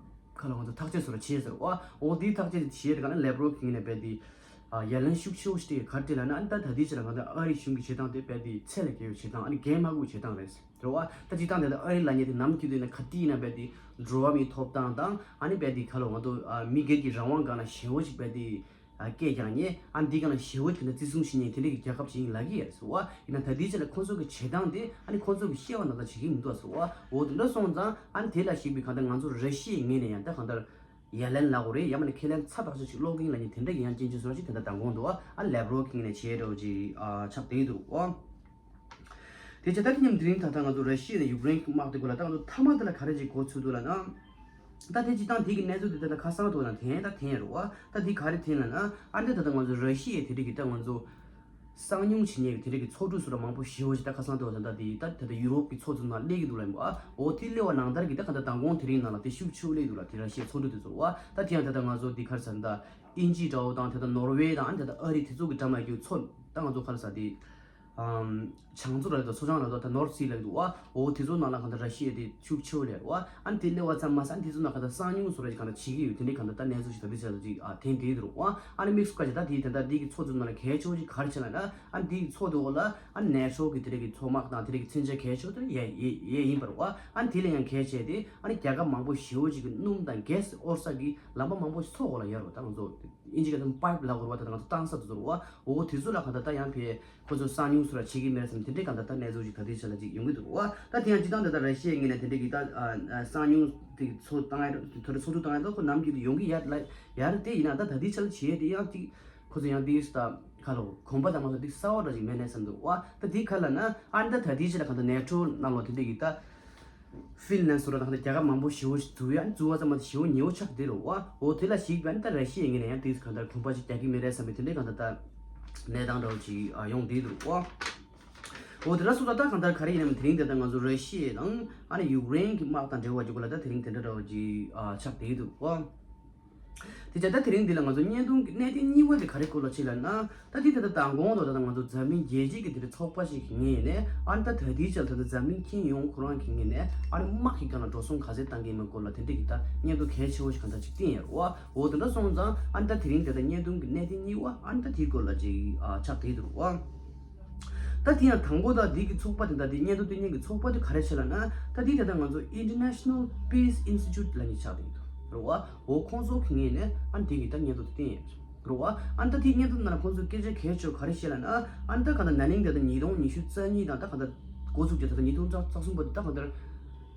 ཁ་ལ་ང་ཚོ་ཐག་གཅོད་སོགས་བྱས་ཟེར་བ། འོ་དེའི་ཐག་གཅོད་དེ་བྱས་དེ་ག་ན་ལེབ་རོ་གི་ངོས་ནས་རྦད་དེ་ཨ་ཡ་ལན་ཤུགས་ཆེ་བོ་ཞིག་སྤྲད། ག་རེ་ལབ་ན་ཨ་ནི་ད་ད་ལྟའི་ཆ་ལ་གང་ལྟར་ཨ་རི་གཞུང་གི་བྱེད་སྟངས་དེ་རྦད་དེ་ཚད་ལས་བརྒལ་བའི་བྱེད་སྟངས། ཨ་ནི་འགན་མ་འཁུར་བའི་བྱེད་སྟངས་རེད་ཟེར་བ། ད་སྤྱིར་བཏང་དེ་ད་ཨ་རི་ལབ་མཁན་དེ་ནམ་རྒྱུན་དུ་ཡིན་ན་ག་དུས་ཡིན་ན་རྦད་དེ་འགྲོ་བ་མིའི་ཐོབ་ཐང་དང་ཨ་ནི་རྦད་དེ་ཁ་ལ་ང་ཚོ་ཨ་མི་སྒེར་གྱི་རང་དབང་སྒང་ལ་ཞེ་བོ་ཞིག་རྦད་དེ་ཨ་སྐད་རྒྱག་མཁན། ཨ་འདི་ག་ལ་ཞེ་བོ་དེ་འདྲ་བརྩི་སྲུང་བྱེད་མཁན་དེ་འདྲ་གི་རྒྱལ་ཁབ་ཅིག་ཡིན་ལབ་ཀྱི་ཡོད་ཟེར་བ། ཡིན་ན་ད་ལྟའི་ཆ་ལ་ཁོང་ཚོ་གི་བྱེད་སྟངས་དེ་ཨ་ནི་ཁོང་ཚོ་གི་བཤད་པ་ནང་ལྟར་བྱེད་ཀྱི་མི་འདུག་ཟེར་བ། འོ་དེ་འདྲ་སོང་ཙང་ཨ་ནི་དེ་ལ་གཞིགས་པའི་གང་ལྟར་ང་ཚོ་ར་ཤི་ཡའི་ངོས་ནས་ཡང་ད་གང་ལྟར་ཡ་ལན་ལབ་དགོས་རེད། ཡང་མིན་ན་ཁས་ལེན་ཚ་ཐག་ཆོད་ཅིག་སློག་གི་ཡིན་ལབ་མཁན་དེ་འདྲ་གི་ཡང་སྐྱོན་བརྗོད་སོགས་ཅིག་དེ་འདྲ་གཏོང་གི་འདུག་ཨ་ལེབ་རོ་གི་ངོས་ནས་བྱས་འགྲོ་ཅིག་ཨ་ཆགས་བསྡད་འདུག་ཨ། དེ་བྱས་ད་དེ་མཉམ་དེ་རིང་ད་ལྟ་ང་ཚོ་ར་ཤི་ཡ་དང་ཡུཀ་རེན་གྱི་དམག་དེ་སྐོར་ལ་ད་ང་ཚོ་མཐའ་མ་དེ་ལ་ག་རེ་ཅིག་གོ་ཚུལ་འདུག་ལབ་ན། ད་དེ་སྤྱིར་བཏང་དེ་གི་གནས་ཚུལ་དེ་ད་ལྟ་ཁ་སང་ཐོག་ན་ཐོན་ད་ཐོན་རེད་བ། ད་དེ་ག་རེ་ཐོན་ལབ་ན་ཨ་འདྲ་ད་ལྟ་ང་ཚོ་ར་ཤི་ཡའི་དེ་རིགས་ཀྱི་ད་ང་ཚོ་གསང་མྱུལ་བྱེད་མཁན་གྱི་དེ་རིགས་ཀྱི་ཚོགས་འདུ་སོགས་ལ་མང་པོ་ཞེ་པོ་ཅིག་ད་ཁ་སང་ཐོག་ད་ད་དེ་ད་ད་ལྟ་ཡུ་རོབ་ཀྱི་ཚོགས་འདུ་ནང་སླེབས་ཀྱི་འདུག་ལབ་ཡིན་པ། འོ་དེ་སླེབས་པ་ནང་ལྟར་གྱི་ད་ག་ད་མདང་དགོང་དེ་རིང་ནང་ལ་དེ་ཤུགས་ཆེ་བོ་སླེབས་འདུག་ལ་དེ་ར་ཤི་ཡའི་ཚོགས་འདུ་དེ་ཚོ་བ། ད་དེ་ཡང་ད་ལྟ་ང་ཚོ་དེ་ག་རེ་ཟེར་ན་ད་དབྱིན་ཇི་འདྲ་བོ་དང་དེ་ད་ནོར་ཝེ་དང་ཨ་ནི་ད་ལྟ་ཨ་རི་དེ་ཚོ་གི་འདྲ་མ་རྒྱུ་ཚོ་ད་ང་ཚོ་ག་རེ་ཟེར་དེ། ཨམ། བྱང་མཚོ་ར་དང་མཚོ་བྱང་ར་དང་ད་ནོར་སི་ལ་འདུག་བ། འོ་དེ་ཚོ་ནང་ལ་གང་ལྟར་ར་ཤི་ཡ་དེ་ཤུགས་ཆེ་བོ་ལས་ར་བ། ཨ་ནི་དེ་སླེབས་པ་ཙམ་མ་ཟད་ཨ་ནི་དེ་ཚོ་ནང་གང་ལྟར་གསང་མྱུལ་བཟོ་འདྲ་ཞིག་གང་ལྟར་བྱེད་ཀྱི་ཡོད། དེ་འདྲའི་གང་ལྟར་ད་གནས་ཚུལ་ཞིག་ད་དེ་ཆ་ལ་ཅིག་ཨ་ཐོན་བསྡད་འདུག་བ། ཨ་ནི་དམིགས་སུ་བཀར་བྱས་ད་དེ་ད་ལྟ་དེ་གི་ཚོགས་འདུ་ནང་ལ་གལ་ཆེ་བོ་ཞིག་ག་རེ་བྱས་ལབ་ན་ཨ་ནི་དེ་གི་ཚོགས་འདུ་འོག་ལ་ཨ་ནི་ནེ་ཊོ་གི་དེ་འདྲ་གི་ཚོགས་དམག་དང་དེ་འདྲ་གི་མཚོན་ཆ་གལ་ཆེ་བོ་དེ་ཡ་ཡ་ཡ་ཡིན་པ་ར་བ། ཨ་ནི་དེ་ལས་ཡང་གལ་ཆེ་དེ་ཨ་ནི་རྒྱལ་ཁབ་མང་པོ་ཞེ་བོ་ཞིག་གི་སྣུམ་དང་གྷེ་སི་དབོར་ས་གི་ལམ་པ་མང་པོ་ཞིག་མཚོ་འོག་ལ་ཡོད་ར་བ། ད་ང་ཚོ་དབྱིན་ཇི་སྐད་དུ་པའིབ་ལབ་དགོས་ར་བ། ད་ང་ཚོ་བཏང་ས་དེ་ཚོ་ར་བ། འོ་དེ་ཚོ་ལ་གང་ལྟར་ད་ཡང་ཕེ་ཁོ་ཚོ་གསང་མྱུལ་སོགས་ལ་བྱེད་ཀྱི་མེད་བསམ་དེ་འདྲའི་གང་ལྟར་ད་གནས་ཚུལ་ཞིག་ད་ལྟའི་ཆ་ལ་ཅིག་ཡོང་གི་འདུག་བ། ད་དེ་ཡང་སྤྱིར་བཏང་དེ་ད་ར་ཤི་ཡའི་ངོས་ནས་དེ་འདྲའི་གི་ད་གསང་མྱུལ་དེ་ཚོ་བཏང་ཡ་དེ་ཚོ་ཚོགས་འདུ་བཏང་ཡ་ད་ཁོ་ནམ་རྒྱུན་དུ་ཡོང་གི་ཡ་ལ་ཡ་རེད། དེ་ཡིན་ན་ད་ད་ལྟའི་ཆ་ལ་བྱེད་ཡ་དེ་ཡང་ཅིག་ཁོ་ཚོ་ཡང་དེ་ད་ཁ་ལོ་གོམ་པ་དང་མ་ཚོ་དེ་གསར་བ་འདྲ་ཅིག་མེད་ནས་བསམ་འདུག་བ། ད་དེ་ག་ལབ་ན་ཨ་ནི་ད་ད་ལྟའི་ཆ་ལ་གང་ལྟར་ནེ་ཊོ་ནང་ལོགས་དེ་འདྲའི་གི་ད། ཧྥིན་ལན་སོགས་ལ་ད་ལྟ་རྒྱལ་ཁབ་མང་པོ་ཞེ་བོ་ཞིག་འཛུལ་ཡ། འཛུལ་བ་ཙམ་མ་ཟད་ཞེ་བོ་ཉེ་བོ་ཆགས་བསྡད་རེད་བ། འོ་དེ་ལ་གཞིགས་པ་ཡིན་ན་ད་ར་ཤི་ཡའི་ངོས་ནས་ཡང་དེ་གང་ལྟར་གོམ་པ་ཞིག་རྒྱག་གི་མེད་རེད་བསམ་པའི་དེ་འདྲའི་གང་ལྟར་ད་གནས་སྟངས་འདྲ་བོ་ཞིག་ཡོང་བསྡད་འདུག་བ། འོ་དེ་འདྲ་སོང་ཙང་ད་གང་ལྟར་ག་རེ་ཡིན་ནམ། དེ་རིང་དེ་ལྟར་ང་ཚོ་ར་ཤི་ཡ་དང་ཨ་ནི་ཡུཀ་རེན་གྱི་དམག་དང་འབྲེལ་བ་ཅིག་གོ་ལ་ད་དེ་རིང་དེ་འདྲ་འདྲ་བ་ཅིག་ཨ་ཆགས་བསྡད་འདུག་གོ། དེ་བྱས་ད་དེ་རིང་འདི་ལ་ང་ཚོ་བརྙན་ཐུང་གི་གནད་དོན་གཉིས་པ་དེ་ག་རེ་སྐོར་ལ་ཅིག་ལབ་ན། ད་དེ་ད་ལྟ་མདང་དགོང་དུ་ད་ལྟ་ང་ཚོ་འཛམ་གླིང་རྒྱལ་སྤྱི་གི་དེ་འདྲ་ཚོགས་པ་ཞིག་གི་ངོས་ནས་ཨ་ནི་ད་ད་ལྟའི་ཆར་ད་ལྟ་འཛམ་གླིང་ཁྱོན་ཡོངས་ཁོ་རང་གི་ངོས་ནས་ཨ་ནི་དམག་གི་སྒང་ལ་འགྲོ་སོང་ག་ཚད་བཏང་གི་ཡིན་མིན་སྐོར་ལ་དེ་འདྲ་གི་ད་བརྙན་ཐུང་གལ་ཆེ་བོ་ཞིག་གང་ལྟར་ཅིག་བསྟན་ཡོད་རེད་བ། འོ་དེ་འདྲ་སོང་ཙང་ཨ་ནི་ད་དེ་རིང་དེ་ད་བརྙན་ཐུང་གི་གནད་དོན་གཉིས་པ་ཨ་ནི་ད་དེའི་སྐོར་ལ་ཅིག་ཨ་ཆགས་བསྡད་འདུག་བ། ད་དེ་ཡང་དང་པོ་ད་དེ་གི་ཚོགས་པ་དེ་ད་དེ་བརྙན་ཐུང་སྟོན་མཁན་གྱི་ཚོགས་པ་དེ་ག་རེ་བྱས་ལབ་ན། ད་དེ་ད་ལྟ་ང་ཚོ་International Peace Institute ལབ་མཁན་ཆགས་བསྡད་འདུག་རེད་བ། འོ་ཁོང་ཚོ་གི་ངོས་ནས་ཨ་ནི་དེ་གི་ད་བརྙན་ཐུང་དེ་བསྟན་ཡོད་རེད་བ། ཨ་ནི་ད་དེ་བརྙན་ཐུང་ནང་ལ་ཁོང་ཚོ་སྐད་ཆ་གལ་ཆེ་བ་ག་རེ་བཤད་ལབ་ན། ཨ་ནི་ད་གང་ལྟར་ན་ནིང་ད་ལྟ་ཉིས་སྟོང་ཉི་ཤུ་རྩ་གཉིས་དང་ད་གང་ལྟར་འགོ་ཚུགས་རྒྱུ་ད་ལྟ་ཉིས་སྟོང་རྩ་གསུམ་པ་དེ་ད་གང་ལྟར་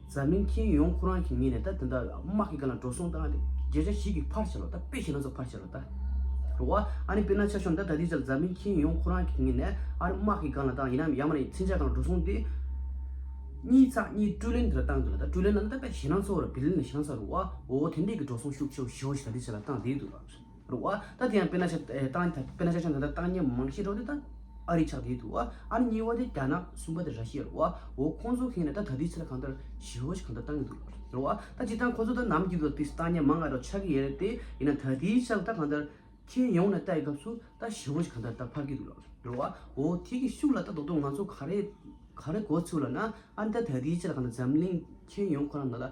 འཛམ་གླིང་ཁྱོན་ཡོངས་ཁོ་རང་གི་ངོས་ནས་ད་དེ་འདྲ་དམག་གི་སྒང་ལ་འགྲོ་སོང་བཏང་སྟེ་བརྒྱ་ཆ་བཞི་གི་ཕར་བྱས་ལ་ད་དཔེ་ཞེད་སྣང་ཚོ་ཕར་བྱས་ལ་ད་རེད་བ། ཨ་ནི་དཔེར་ན་ཆ་བཞག་ན་ད་ད་ལྟའི་ཆར་འཛམ་གླིང་ཁྱོན་ཡོངས་ཁོ་རང་གི་ངོས་ནས་ཨ་ནི་དམག་གི་སྒང་ལ་དང་ཡིན་ནམ་ཡང་མིན་ན་མཚོན་ཆ་སྒང་ལ་འགྲོ་སོང་དེ་གཉིས་ཚེག་གཉིས་ཊི་རི་ལི་ཡོན་དེ་འདྲ་བཏང་འདུག་ལ། ད་ཊི་རི་ལི་ཡོན་ལབ་ན་ད་དཔེ་ཞེད་སྣང་ཚོ་ར་བི་ལི་ཡོན་ལ་ཞེད་སྣང་ཚ་རེད་བ། འོ་དེ་འདྲས་ཀྱི་འགྲོ་སོང་ཤུགས་ཆེ་བོ་ཞེ་བོ་ཞིག་ད་ལྟའི་ཆར་ལ་བཏང་བསྡད་འདུག་ལ། རེད་བ། ད་དེ་ཡང་དཔེར་ན་ཆ་བཏང་དཔེར་ན་ཆ་བཞག་ན་ད་ལྟ་བཏང་མཁན་མང་ཤོས་འགྲོ་དེ་ད་ཨ་རི་ཆགས་བསྡད་འདུག་བ། ཨ་ནི་གཉིས་པ་དེ་རྒྱ་ནག། གསུམ་པ་དེ་ར་ཤི་ཡ་རེད་བ། འོ་ཁོང་ཚོ་གི་ངོས་ནས་ད་ད་ལྟའི་ཆར་གང་ལྟར་ཞེ་བོ་ཞིག་གང་ལྟར་བཏང་གི་འདུག་རེད་བ། ད་སྤྱིར་བཏང་ཁོང་ཚོ་ད་ནམ་རྒྱུན་དུ་དེ་བཏང་མཁན་མང་ང་རོ་ཆགས་ཀྱི་ཡོད་རེད་དེ། ཡིན་ན་ད་ལྟའི་ཆར་ད་གང་ལྟར་ཁྱོན་ཡོངས་ནས་ལྟ་ཡི་སྐབས་སུ་ད་ཞེ་བོ་ཞིག་གང་ལྟར་ད་འཕར་གྱི་འདུག་ལ། རེད་བ། འོ་དེ་གི་ཤུགས་ལ་ད་དོ་དོ་ང་ཚོ་ག་རེ་ག་རེ་གོ་ཚུལ་ལ་ན། ཨ་ནི་ད་ད་ལྟའི་ཆར་གང་ལྟར་འཛམ་གླིང་ཁྱོན་ཡོངས་ཁོ་རང་ནང་ལ་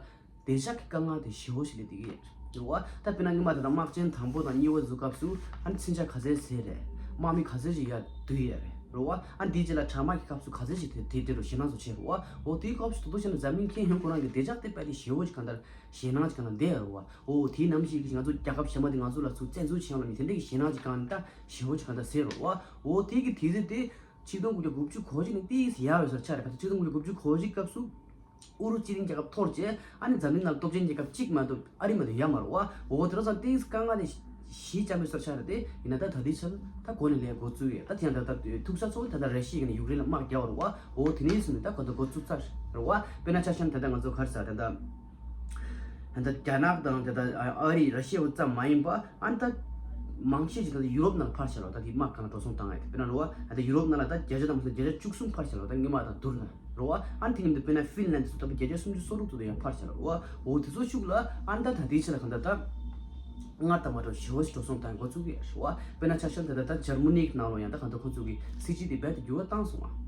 བདེ་འཇགས་ཀྱི་དཀའ་ངལ་དེ་ཞེ་བོ་ཞིག་སླེབས་བསྡད་ཀྱི་ཡོད་རེད་བ། ད་དཔེར་ན་སྔོན་མ་དེ་དང་དམག་ཆེན་དང་པོ་དང་གཉིས་པ་བཟོ་སྐབས་སུ་ཨ་ནི་མཚོན་ཆ་ག་ཚད་ཟད་རེད། དམག་མི་ག་ཚད་ཅིག་ཡར་བསྡུས་ཡོད་རེད། རེད་བ། ཨ་ནི་དེའི་རྗེས་ལ་དྲག་དམག་གི་སྐབས་སུ་ག་ཚད་ཅིག་དེ་དེ་དེ་རུ་ཞེད་སྣང་ཚོ་བྱས་རེད་བ། འོ་དེའི་སྐབས་སུ་དོ་དོ་བྱས་ན་འཛམ་གླིང་ཁྱོན་ཡོངས་ཁོ་རང་གི་བདེ་འཇགས་དེ་དཔེ་དེ་ཞེ་བོ་ཅིག་གང་ལྟར་ཞེད་སྣང་ཅིག་གང་ལྟར་བསྡད་ཡོད་རེད་བ། འོ་དེའི་ནམ་ཞིག་གི་ང་ཚོ་རྒྱལ་ཁབ་གཞན་པ་དེ་ང་ཚོ་ལ་ཚུར་བཙན་འཛུལ་བྱས་ཡོང་ལ་མི་དེ་འདྲ་གི་ཞེད་སྣང་ཅིག་གང་ལྟར་ཞེ་བོ་ཅིག་གང་ལྟར་ཟད་རེད་བ། འོ་དེ་གི་དུས་ཚོད་དེ་ཆིག་སྟོང་དགུ་བརྒྱ་དགུ་བཅུ་གོ་གཅིག་ནས་ཏིས་ཡག་ཡོད་སར་ཆགས་རེད། ག་ཚོད་ཆིག་སྟོང་དགུ་བརྒྱ་དགུ་བཅུ་གོ་གཅིག་སྐབས་སུ་ཨུ་རུ་སྤྱི་མཐུན་རྒྱལ་ཁབ་འཐོར་རྗེས་ཨ་ནི་འཛམ་གླིང་ནང་སྟོབས་ཆེན་རྒྱལ་ཁབ་གཅིག་མ་གཏོགས་ཨ་རི་མ་གཏོགས་ཡོད་མ་རེད་བ། འོ་དེ་ར་ཙང་ཏིས་དཀའ་ངལ་དེ་ཞི་འཇམ་ཡོད་སར་ཆགས་རེད་དེ། ཡིན་ན་ད་ད་ལྟའི་ཆར་ད་གོ་ནས་ལས་འགོ་བཙུགས་ཡོད། ད་དེ་ཡང་ད་ལྟ་ཐུག་ས་ཚོ་ད་ལྟ་ར་ཤི་ཡ་ནས་ཡུཀ་རེན་ལ་དམག་རྒྱག་པ་རེད་བ། འོ་དེ་ནས་བཟུང་ནས་ད་གོ་ད་འགོ་བཙུགས་ཚར་རེད་བ། དཔེར་ན་ཆ་བཞག་ན་ད་ལྟ་ང་ཚོ་ག་རེ་ཟ་ད་ལྟ། ད་ལྟ་རྒྱ་ནག་དང་ད་ལྟ་ཨ་རི་ར་ཤི་ཡ་བོ་ཙམ་མ་ཡིན་པ་ཨ་ནི་ད་མང་ཆེ་ཞིག་ད་ལྟ་ཡུ་རོབ་ནང་ཕར་བཞག་ལ་ད་དེ་དམག་སྒང་ལ་འགྲོ་སོང་བཏང་ཡ་དེ། དཔེར་ན་རེད་བ། ད་ལྟ་ཡུ་རོབ་ནང་ལ་ད་བརྒྱ་ཆ་དང་མ་སོང་བརྒྱ་ཆ་བཅུ་གསུམ་ཕར་བཞག་ལ་ད་སྔོན་མ་དང་བསྡུར་ན་རེད་བ། ཨ་ནི་དེ་མཉམ་དུ་དཔེར་ན་ཧྥིན་ལན་དེ་ཚོ་ད་བརྒྱ་ཆ་སུམ་ཅུ་སོ་དྲུག་ཙམ་དུ་ཡང་ཕར་བཞག་ལ་རེད་བ། འོ་དེ་ཚོ་ཤུགས་ལ་ཨ་ནི་ད་ད་ལྟའི་ཆ་ལ་གང་ལྟར་ད་སྔར་དང་མ་འདྲ་བ་ཞེ་བོ་ཞིག་འགྲོ་སོང་བཏང་འགོ་བཙུགས་ཀྱི་ཡ་རེད་བ། དཔེར་ན་ཆ་བཞག་ན་ད་ལྟ་ད་འཇར་མ་ནི་གི་ནང་ལ་ཡང་ད་གང་ལྟར་ཁོང་ཚོ་གི་སྲིད་བྱུས་དེ་རྦད་དེ་འགྱུར་བ་བཏང་སོང་བ།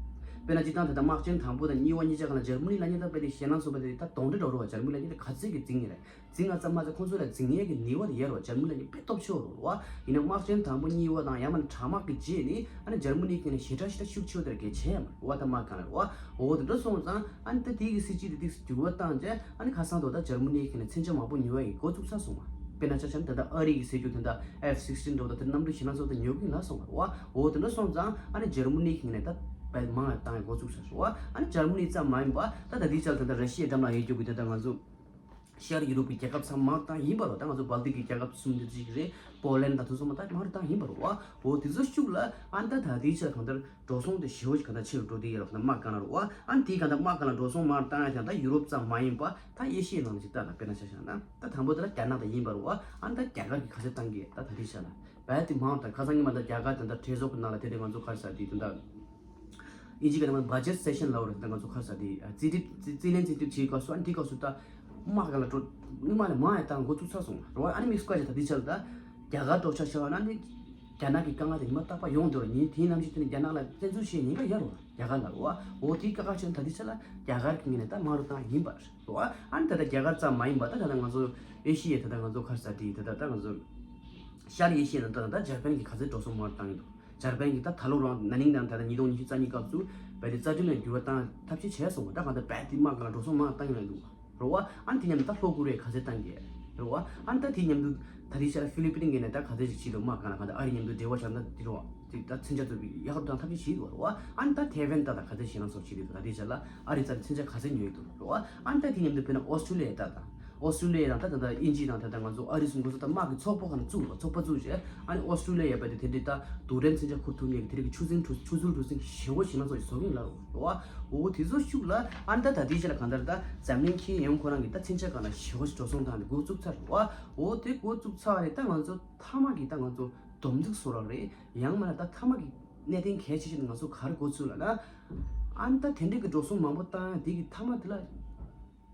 དཔེར་ན་སྤྱིར་བཏང་ད་ལྟ་དམག་ཆེན་དང་པོ་དང་གཉིས་པ་གཉིས་ཆ་གང་ལ་འཇར་མ་ནི་ལབ་མཁན་ད་རྦད་དེ་ཞེད་སྣང་ཚོགས་པ་དེ་ད་གདོན་འདྲེ་འདྲ་བོ་རེད་བ། འཇར་མ་ནི་ལབ་མཁན་དེ་ག་ཚད་ཀྱི་འཛིང་ཡིན་རེད། འཛིང་ང་ཙམ་མ་ཚད་ཁོང་ཚོ་ལ་འཛིང་ཡས་ཀྱི་ནུས་པ་དེ་ཡོད་རེད་བ། འཇར་མ་ནི་ལབ་མཁན་དཔེ་སྟོབས་ཆེ་བོ་རེད་བ། ཡིན་ན་དམག་ཆེན་དང་པོ་གཉིས་པ་དང་ཡང་མིན་ན་དྲག་དམག་གི་རྗེས་ནས་ཨ་ནི་འཇར་མ་ནི་གི་ནས་ཞེ་དྲག་ཞེ་དྲག་ཤུགས་ཆེ་བོ་དེ་ར་གལ་ཆེ་ཡ་མ་རེད་བ། ད་དམག་སྒང་ལ་རེད་བ། འོ་དེ་འདྲ་སོང་ཙང་ཨ་ནི་ད་དེ་གི་སྲིད་བྱུས་དེ་ཏིག་འགྱུར་བ་བཏང་རྗེས་ཨ་ནི་ཁ་སང་དུ་ད་འཇར་མ་ནི་གི་ནས་མཚོན་ཆ་མང་པོ་ཉོ་ཡ་གི་འགོ་བཙུགས་ཚར་སོང་བ། དཔེར་ན་ཆ་བཞག་ན་ད་ལྟ་ཨ་རི་གི་ཟེར་རྒྱུ་དེ་འདྲ་ཨེཕ་སིགས་ཊིན་འདྲ་བོ་ད་དེ་གནམ་གྲུ་ཞེད་སྣང་ཚོགས་དེ་ཉོ་གི་ལ་སོང་བ་རེད་བ། འོ་དེ་འདྲ་སོང་ཙང་ཨ་ནི་འཇར་མ་ནི་གི་ནས་ད་དཔེ་མང་བ་བཏང་ཡ་འགོ་བཙུགས་ཚར་སོང་བ། ཨ་ནི་འཇར་མ་ནི་ཙམ་མ་ཡིན་པ་ད་ད་དེའི་ཆར་ད་ལྟ་ར་ཤི་ཡའི་འགྲམ་ལ་ཡོད་རྒྱུ་གི་དེ་ད་ང་ཚོ་ཤར་ཡུ་རོབ་ཀྱི་རྒྱལ་ཁབ་ཚང་མ་བཏང་ཡིན་པ་རེད། ད་ང་ཚོ་སྦལ་ཏིག་གི་རྒྱལ་ཁབ་གསུམ་དེ་ཅིག་རེད། པོ་ལན་དང་དེ་ཚོ་མ་ད་མང་རུ་བཏང་ཡིན་པ་རེད་བ། འོ་དེ་ཚོ་ཤུགས་ལ་ཨ་ནི་ད་ད་ལྟའི་ཆར་གང་ལྟར་འགྲོ་སོང་དེ་ཞེ་བོ་ཞིག་གང་ལྟར་ཆེ་རུ་འགྲོ་དེ་ཡོད་རེད། དམག་སྒང་ལ་རེད་བ། ཨ་ནི་དེའི་གང་ལྟར་དམག་སྒང་ལ་འགྲོ་སོང་མང་རུ་བཏང་ཡ་དང་ད་ཡུ་རོབ་ཙམ་མ་ཡིན་པ་ད་ཨེ་ཤི་ཡའི་ནང་ལ་ཅིག་ལྟ་ན། དཔེར་ན་ཆ་བཞག་ན་ད་དང་པོ་དེ་ལ་རྒྱ་ནག་དང་ཡིན་པ་རེད་བ། ཨ་ནི་ད་རྒྱ་གར་གྱིས་ག་ཚོད་བཏང་གི་ད་ད་ལྟའི་ཆར་ལ་རྦད་དེ་མང་དང་ཁ་སང་ཉི་མ་ད་རྒྱ་གར་དང་ད་གྲོས་ཚོགས་ཀྱི་ནང་ལ་དེ་འདྲའི་ང་ཚོ་ག་རེ་ཟ་དེ་དེ་འདྲ། ཨིན་ཇི་སྐད་ནང་བ་ཇེཊ་སེ་ཤན་ལབ་རེད། ད་ང་ཚོ་ག་རེ་ཟ་དེ་རྩིས་ཁྲིམས་རྩིས་རྩིས་ལེན་རྩིས་ཁྲིམས་བྱེད་སྐབས་སུ་ཨ་ནི་དེ་སྐབས་སུ་ད་དམག་སྒང་ལ་འགྲོ་སྔོན་མ་ལས་མང་ཡང་བཏང་འགོ་བཙུགས་ཚར་སོང་རེད་བ། ཨ་ནི་དམིགས་སུ་བཀར་བྱས་ད་ལྟའི་ཆར་ད་རྒྱ་གར་འགྲོ་ཆ་བཞག་ན་ནི་རྒྱ་ནག་གི་དཀའ་ངལ་དེ་ཉི་མ་རྟག་པར་ཡོང་འདུག་རེད། ཉིན་དེའི་ནམ་ཞིག་དེ་ནི་རྒྱ་ནག་ལ་བཙན་འཛུལ་བྱེད་ཉེན་ཁ་ཡོད་རེད་བ། རྒྱ་གར་ལ་རེད་བ། འོ་དེའི་ཀ་ཁ་ཆེན་ད་ལྟའི་ཆར་ལ་རྒྱ་གར་གྱི་ངོས་ནས་ད་མང་རུ་བཏང་ཡིན་པ་རེད་བ། ཨ་ནི་ད་ལྟ་རྒྱ་གར་ཙམ་མ་ཡིན་པ་ད་ད་ལྟ་ང་ཚོ་ཨེ་ཤི་ཡའི་ད་ལྟ་ང་ཚོ་ག་རེ་ཟ་དེ་ད་ལྟ་ད་ང་ཚོ་ཤར་ཨེ་ཤི་ཡའི་ནང་ད་ད་ལྟ་འཇར་པན་གྱིས་ག་ཚོད་འགྲོ་སོང་མང་རུ་བཏང་ཡིན་འདུག་འཇར་པན་གྱིས་ད་ད་ལོ་རང་ན་ནིང་དང་ད་ལྟ་ཉིས་སྟོང་ཉི་ཤུ་རྩ་གཉིས་སྐབས་སུ་རྦད་དེ་རྩ་ཁྲིམས་ལ་འགྱུར་བ་བཏང་ཐབས་ཤེས་བྱས་སོང་བ། ད་གང་ལྟར་རྦད་དེ་དམག་སྒང་ལ་འགྲོ་སོང་མང་བཏང་ཡོང་ཡོད་འདུག་རེད་བ། ཨ་ནི་དེ་མཉམ་དུ་ད་ལྷོ་ཀོ་རི་ཡས་ག་ཚད་བཏང་གི་རེད་བ། ཨ་ནི་ད་དེ་མཉམ་དུ་ད་དེ་ཤར་ཧྥི་ལི་པིན་གྱི་ནས་ད་ག་ཚད་ཅིག་བྱས་འདུག་དམག་སྒང་ལ་གང་ལྟར་ཨ་རི་མཉམ་དུ་འབྲེལ་བ་བཞག་ན་དེ་རེད་བ། དེ་ད་མཚོན་ཆ་ཚོ་ཡག་རུ་བཏང་ཐབས་ཤེས་བྱས་འདུག་རེད་བ། ཨ་ནི་ད་ཐེ་ཝན་ད་ད་ག་ཚད་ཞེད་སྣང་ཚོགས་བྱས་འདུག་ད་དེ་ཤར་ལ་ཨ་རི་རྩ་ནས་མཚོན་ཆ་ག་ཚད་ཉོས་འདུག་རེད་བ། ཨ་ནི་ད་དེ་མཉམ་དུ་དཔེར་ན་ཨོ་སི་ཀྲུ་ལི་ཡ་ད་ད། ཨོ་སི་ཀྲུ་ལི་ཡ་དང་ད་ད་ད་ཨིན་ཇི་དང་ད་ད་ང་ཚོ་ཨ་རི་གསུམ་ཁོ་ཚོ་ད་དམག་གི་ཚོགས་པ་ཁག་ནང་བཙུགས་རོགས། ཚོགས་པ་བཙུགས་རྗེས་ཨ་ནི་ཨོ་སི་ཀྲུ་ལི་ཡ་བ་དེ་དེ་འདྲའི་ད་རྡུལ་ཕྲན་མཚོན་ཆ་ཁུར་ཐུབ་མཁན་གྱི་དེ་རིགས་ཀྱི་ཆུ་ཚོད་གྲུ་ཆུ་ཚོད་གྲུ་གཟིངས་ཞེ་བོ་ཞེད་སྣང་ཚོགས་ཀྱི་བཟོ་གི་ཡིན་ལབ་རོགས། འོ་དེ་ཚོ་ཤུགས་ལ་ཨ་ནི་ད་ད་ལྟའི་ཆ་ལ་གང་ལྟར་ད་འཛམ་གླིང་ཁྱོན་ཡོངས་ཁོ་རང་གི་ད་མཚོན་ཆ་སྒང་ལ་ཞེ་བོ་ཞིག་འགྲོ་སོང་བཏང་ནས་འགོ་བཙུགས་ཚར་རེད་བ། འོ་དེ་འགོ་བཙུགས་ཚར་རེད། ད་ང་ཚོ་མཐའ་མ་གི་ད་ང་ཚོ་སྡོམ་ཚིག་བཟོ་རོགས་རེད། ཡང་མིན་ན་ད་མཐའ་མ་གི་གནད་དོན་གལ་ཆེ་ཤོས་དེ་ང་ཚོ་ག་རེ་འགོ་ཚུགས་ལབ་ན། ཨ་ནི་ད་དེ་འདྲའི་གི་འགྲོ་སོང་མང་པོ་བཏང་ཡང་དེ་གི་མཐའ་མ་དེ་ལ་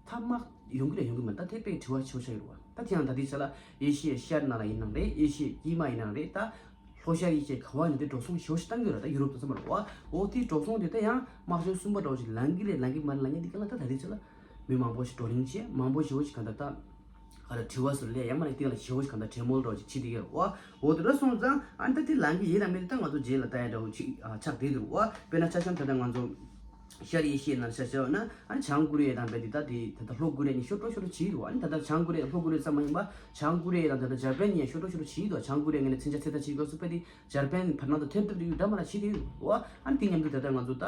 མཐའ་མ་ཡོང་གི་རེད་ཡོང་གི་མ་རེད། ད་དེ་དཔེ་དྲི་བ་ཆེ་བོ་ཆགས་ཡོད་རེད་བ། ད་དེ་ཡང་ད་དེའི་ཆ་ལ་ཨེ་ཤི་ཡའི་ཤར་ནང་ལ་ཡིན་ནའང་རེད། ཨེ་ཤི་ཡའི་དཀྱིལ་མ་ཡིན་ནའང་རེད། ད་ལྷོ་ཤར་ཨེ་ཤི་ཡའི་ག་བ་ཡིན་ན་དེ་འགྲོ་སོང་ཞེ་པོ་ཞིག་བཏང་གི་ཡོད་རེད། ད་ཡུ་རོབ་དང་ཚང་མ་རེད་བ། འོ་དེའི་འགྲོ་སོང་དེ་ད་ཡང་དམག་ཆེན་གསུམ་པ་འདྲ་བོ་ཞིག་ལངས་གི་རེད། ལངས་གི་མ་རེད་ལབ་མཁན་དེ་ག་ལ་ད་ད་དེའི་ཆ་ལ་མི་མང་པོ་ཞིག་བགྲོ་གླེང་བྱས། མང་པོ་ཞེ་པོ་ཞིག་ག་ད་ད། ག་རེ་དྲི་བ་ཟུར་ལས་ཡང་མ་ནས་སྟེང་ལ་ཞེ་བོ་ཞིག་གང་ལྟར་གྲོས་མོལ་འདྲ་བོ་ཅིག་བྱེད་དེ་ཡོད་རེད་བ། འོ་དེ་འདྲ་སོང་ཙང་ཨ་ནི་ད་དེ་ལངས་ཀྱི་ཡིན་ལ་མེད་ད་ང་ཚོ་རྗེས་ལ་ལྟ་ཡ་འདྲ་བོ་ཅིག་ཨ་ཆགས་བསྡད་འདུག་བ། དཔེར་ན་ཆ་བཞག་ད་ལྟ་ང་ཚོ་ཤར་ཨེ་ཤི་ཡའི་ནང་ཆ་བཞག་ན་ཨ་ནི་བྱང་ཀོ་རི་ཡ་དང་རྦད་དེ་ད་དེ་ད་ལྟ་ལྷོ་ཀོ་རི་ཡ་གཉིས་ཤོར་འགྲོ་ཤོར་འགྲོ་བྱེད་འདུག་བ། ཨ་ནི་ད་ལྟ་བྱང་ཀོ་རི་ཡ་ལྷོ་ཀོ་རི་ཡ་ཙམ་མ་ཡིན་པ་བྱང་ཀོ་རི་ཡ་དང་ད་ལྟ་འཇར་པན་གཉིས་ཤོར་འགྲོ་ཤོར་འགྲོ་བྱེད་འདུག་བ། བྱང་ཀོ་རི་ཡ་ངོས་ནས་མཚོན་ཆ་ཚོད་ལྟ་བྱེད་དགོས་སུ་དཔེ་དེ་འཇར་པན་བར་སྣང་དུ་ཐེབས་ཐེབས་དུ་ཡོད་འདྲ་མ་ར་བྱེད་དེ་ཡོད་བ། ཨ་ནི་དེ་མཉམ་དུ་ད་ལྟ་ང་ཚོ་ད།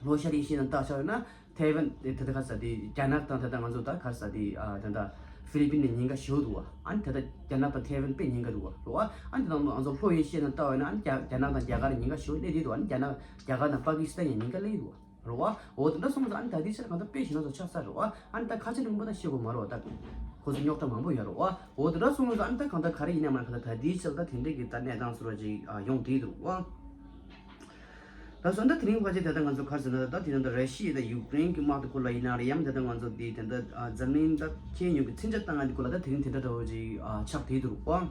ལྷོ་ཤར་ཨེ་ཤི་ཡའི་ནང་བལྟས་བཞག་ཡོད་ན་ཐའེ་ཝན་དེ་ད་ལྟ་ག་རེ་ཟེར་དེ་རྒྱ་ནག་དང་ད་ལྟ་ང་ཚོ་ད་ག་རེ་ཟེར་དེ་ཨ་ད་ལྟ་ཧྥི་ལི་པིན་ནས་ཉེན་ཁ་ཞེ་པོ་འདུག་བ། ཨ་ནི་ད་ལྟ་རྒྱ་ནག་དང་ཐའེ་ཝན་དཔེ་ཉེན་ཁ་འདུག་བ་རེད་བ། ཨ་ནི་ད་ལྟ་ང་ཚོ་ལྷོ་ཨེ་ཤི་ཡའི་ནང་བལྟས་ཡོད་ན་ཨ་ནི་རྒྱ་རྒྱ་ནག་དང་རྒྱ་གར་ཉེན་ཁ་ཞེ་པོ་སླེབས་བསྡད་འདུག་བ། ཨ་ནི་རྒྱ་ནག་རྒྱ་གར་དང་པ་ཀི་སི་ཐན་ཡང་ཉེན་ཁ་སླེབས་འདུག་བ་རེད་བ། འོ་དེ་འདྲ་སོང་ཙང་ཨ་ནི་ད་ལྟའི་ཆར་གང་ལྟར་དཔེ་ཞེ་ན་ཚོ་ཆགས་ཚར་རེད་བ། ཨ་ནི་ད་ཁ་ཆེ་འགྲིག་པ་ད་ཤེས་དགོས་མ་རེད་བ། ད་ཁོ་ཚོ་རྙོག་དྲ་མང་པོ་ཡོད་རེད་བ། འོ་དེ་འདྲ་སོང་ཙང་ཨ་ནི་ད་གང་ལྟར་ག་རེ་ཡིན་ན་མ་གང་ལྟར་ད་ལྟའི་ཆར་ད་དེ་འདྲའི་གི་ད་གནས་སྟངས་ཚོ་ར་ཅིག་ཨ་ཡོང་བསྡད་འདུག་བ། ད་སོང་ད་དེ་རིང་ཕལ་ཆེར་ད་ལྟ་ང་ཚོ་ག་རེ་ཟེར་ན་ད་དེ་ད་ལྟ་ར་ཤི་ཡ་དང་ཡུཀ་རེན་གྱི་དམག་དེ་སྐོར་ལ་ཡིན་ན་རེད། ཡང་ད་ལྟ་ང་ཚོ་དེ་ད་ལྟ་འཛམ་གླིང་ད་ཁྱོན་ཡོངས་ཀྱི་མཚོན་ཆ་བཏང་ཡ་དེ་སྐོར་ལ་ད་དེ་རིང་དེ་འདྲ་འདྲ་བོ་ཅིག་ཨ་ཆགས་བསྡད་འདུག་བ།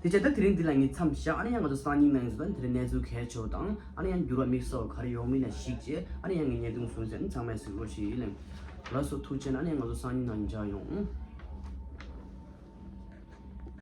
དེ་བྱས་ད་དེ་རིང་འདི་ལ་ངས་མཚམས་བཞག་ཨ་ནི་ཡང་ང་ཚོ་སང་ཉིན་ནང་ང་ཚོ་ད་དེ་རིང་གནས་ཚུལ་གལ་ཆེ་བ་དང་ཨ་ནི་ཡང་འགྱུར་བ་དམིགས་བསལ་བ་ག་རེ་ཡོང་མིན་ལ་གཞིགས་བྱས་ཨ་ནི་ཡང་ངས་བརྙན་ཐུང་བཟོས་ཚེ་ཨ་ནི་ཚང་མས་གཟིགས་རོགས་ཞེས་ཡིན་ལེ། ལགས་སོ་ཐུགས་རྗེ་ཆེ། ཨ་ནི་ཡང་ང་ཚོ་སང་ཉིན་ནང་མཇལ་ཡོང་།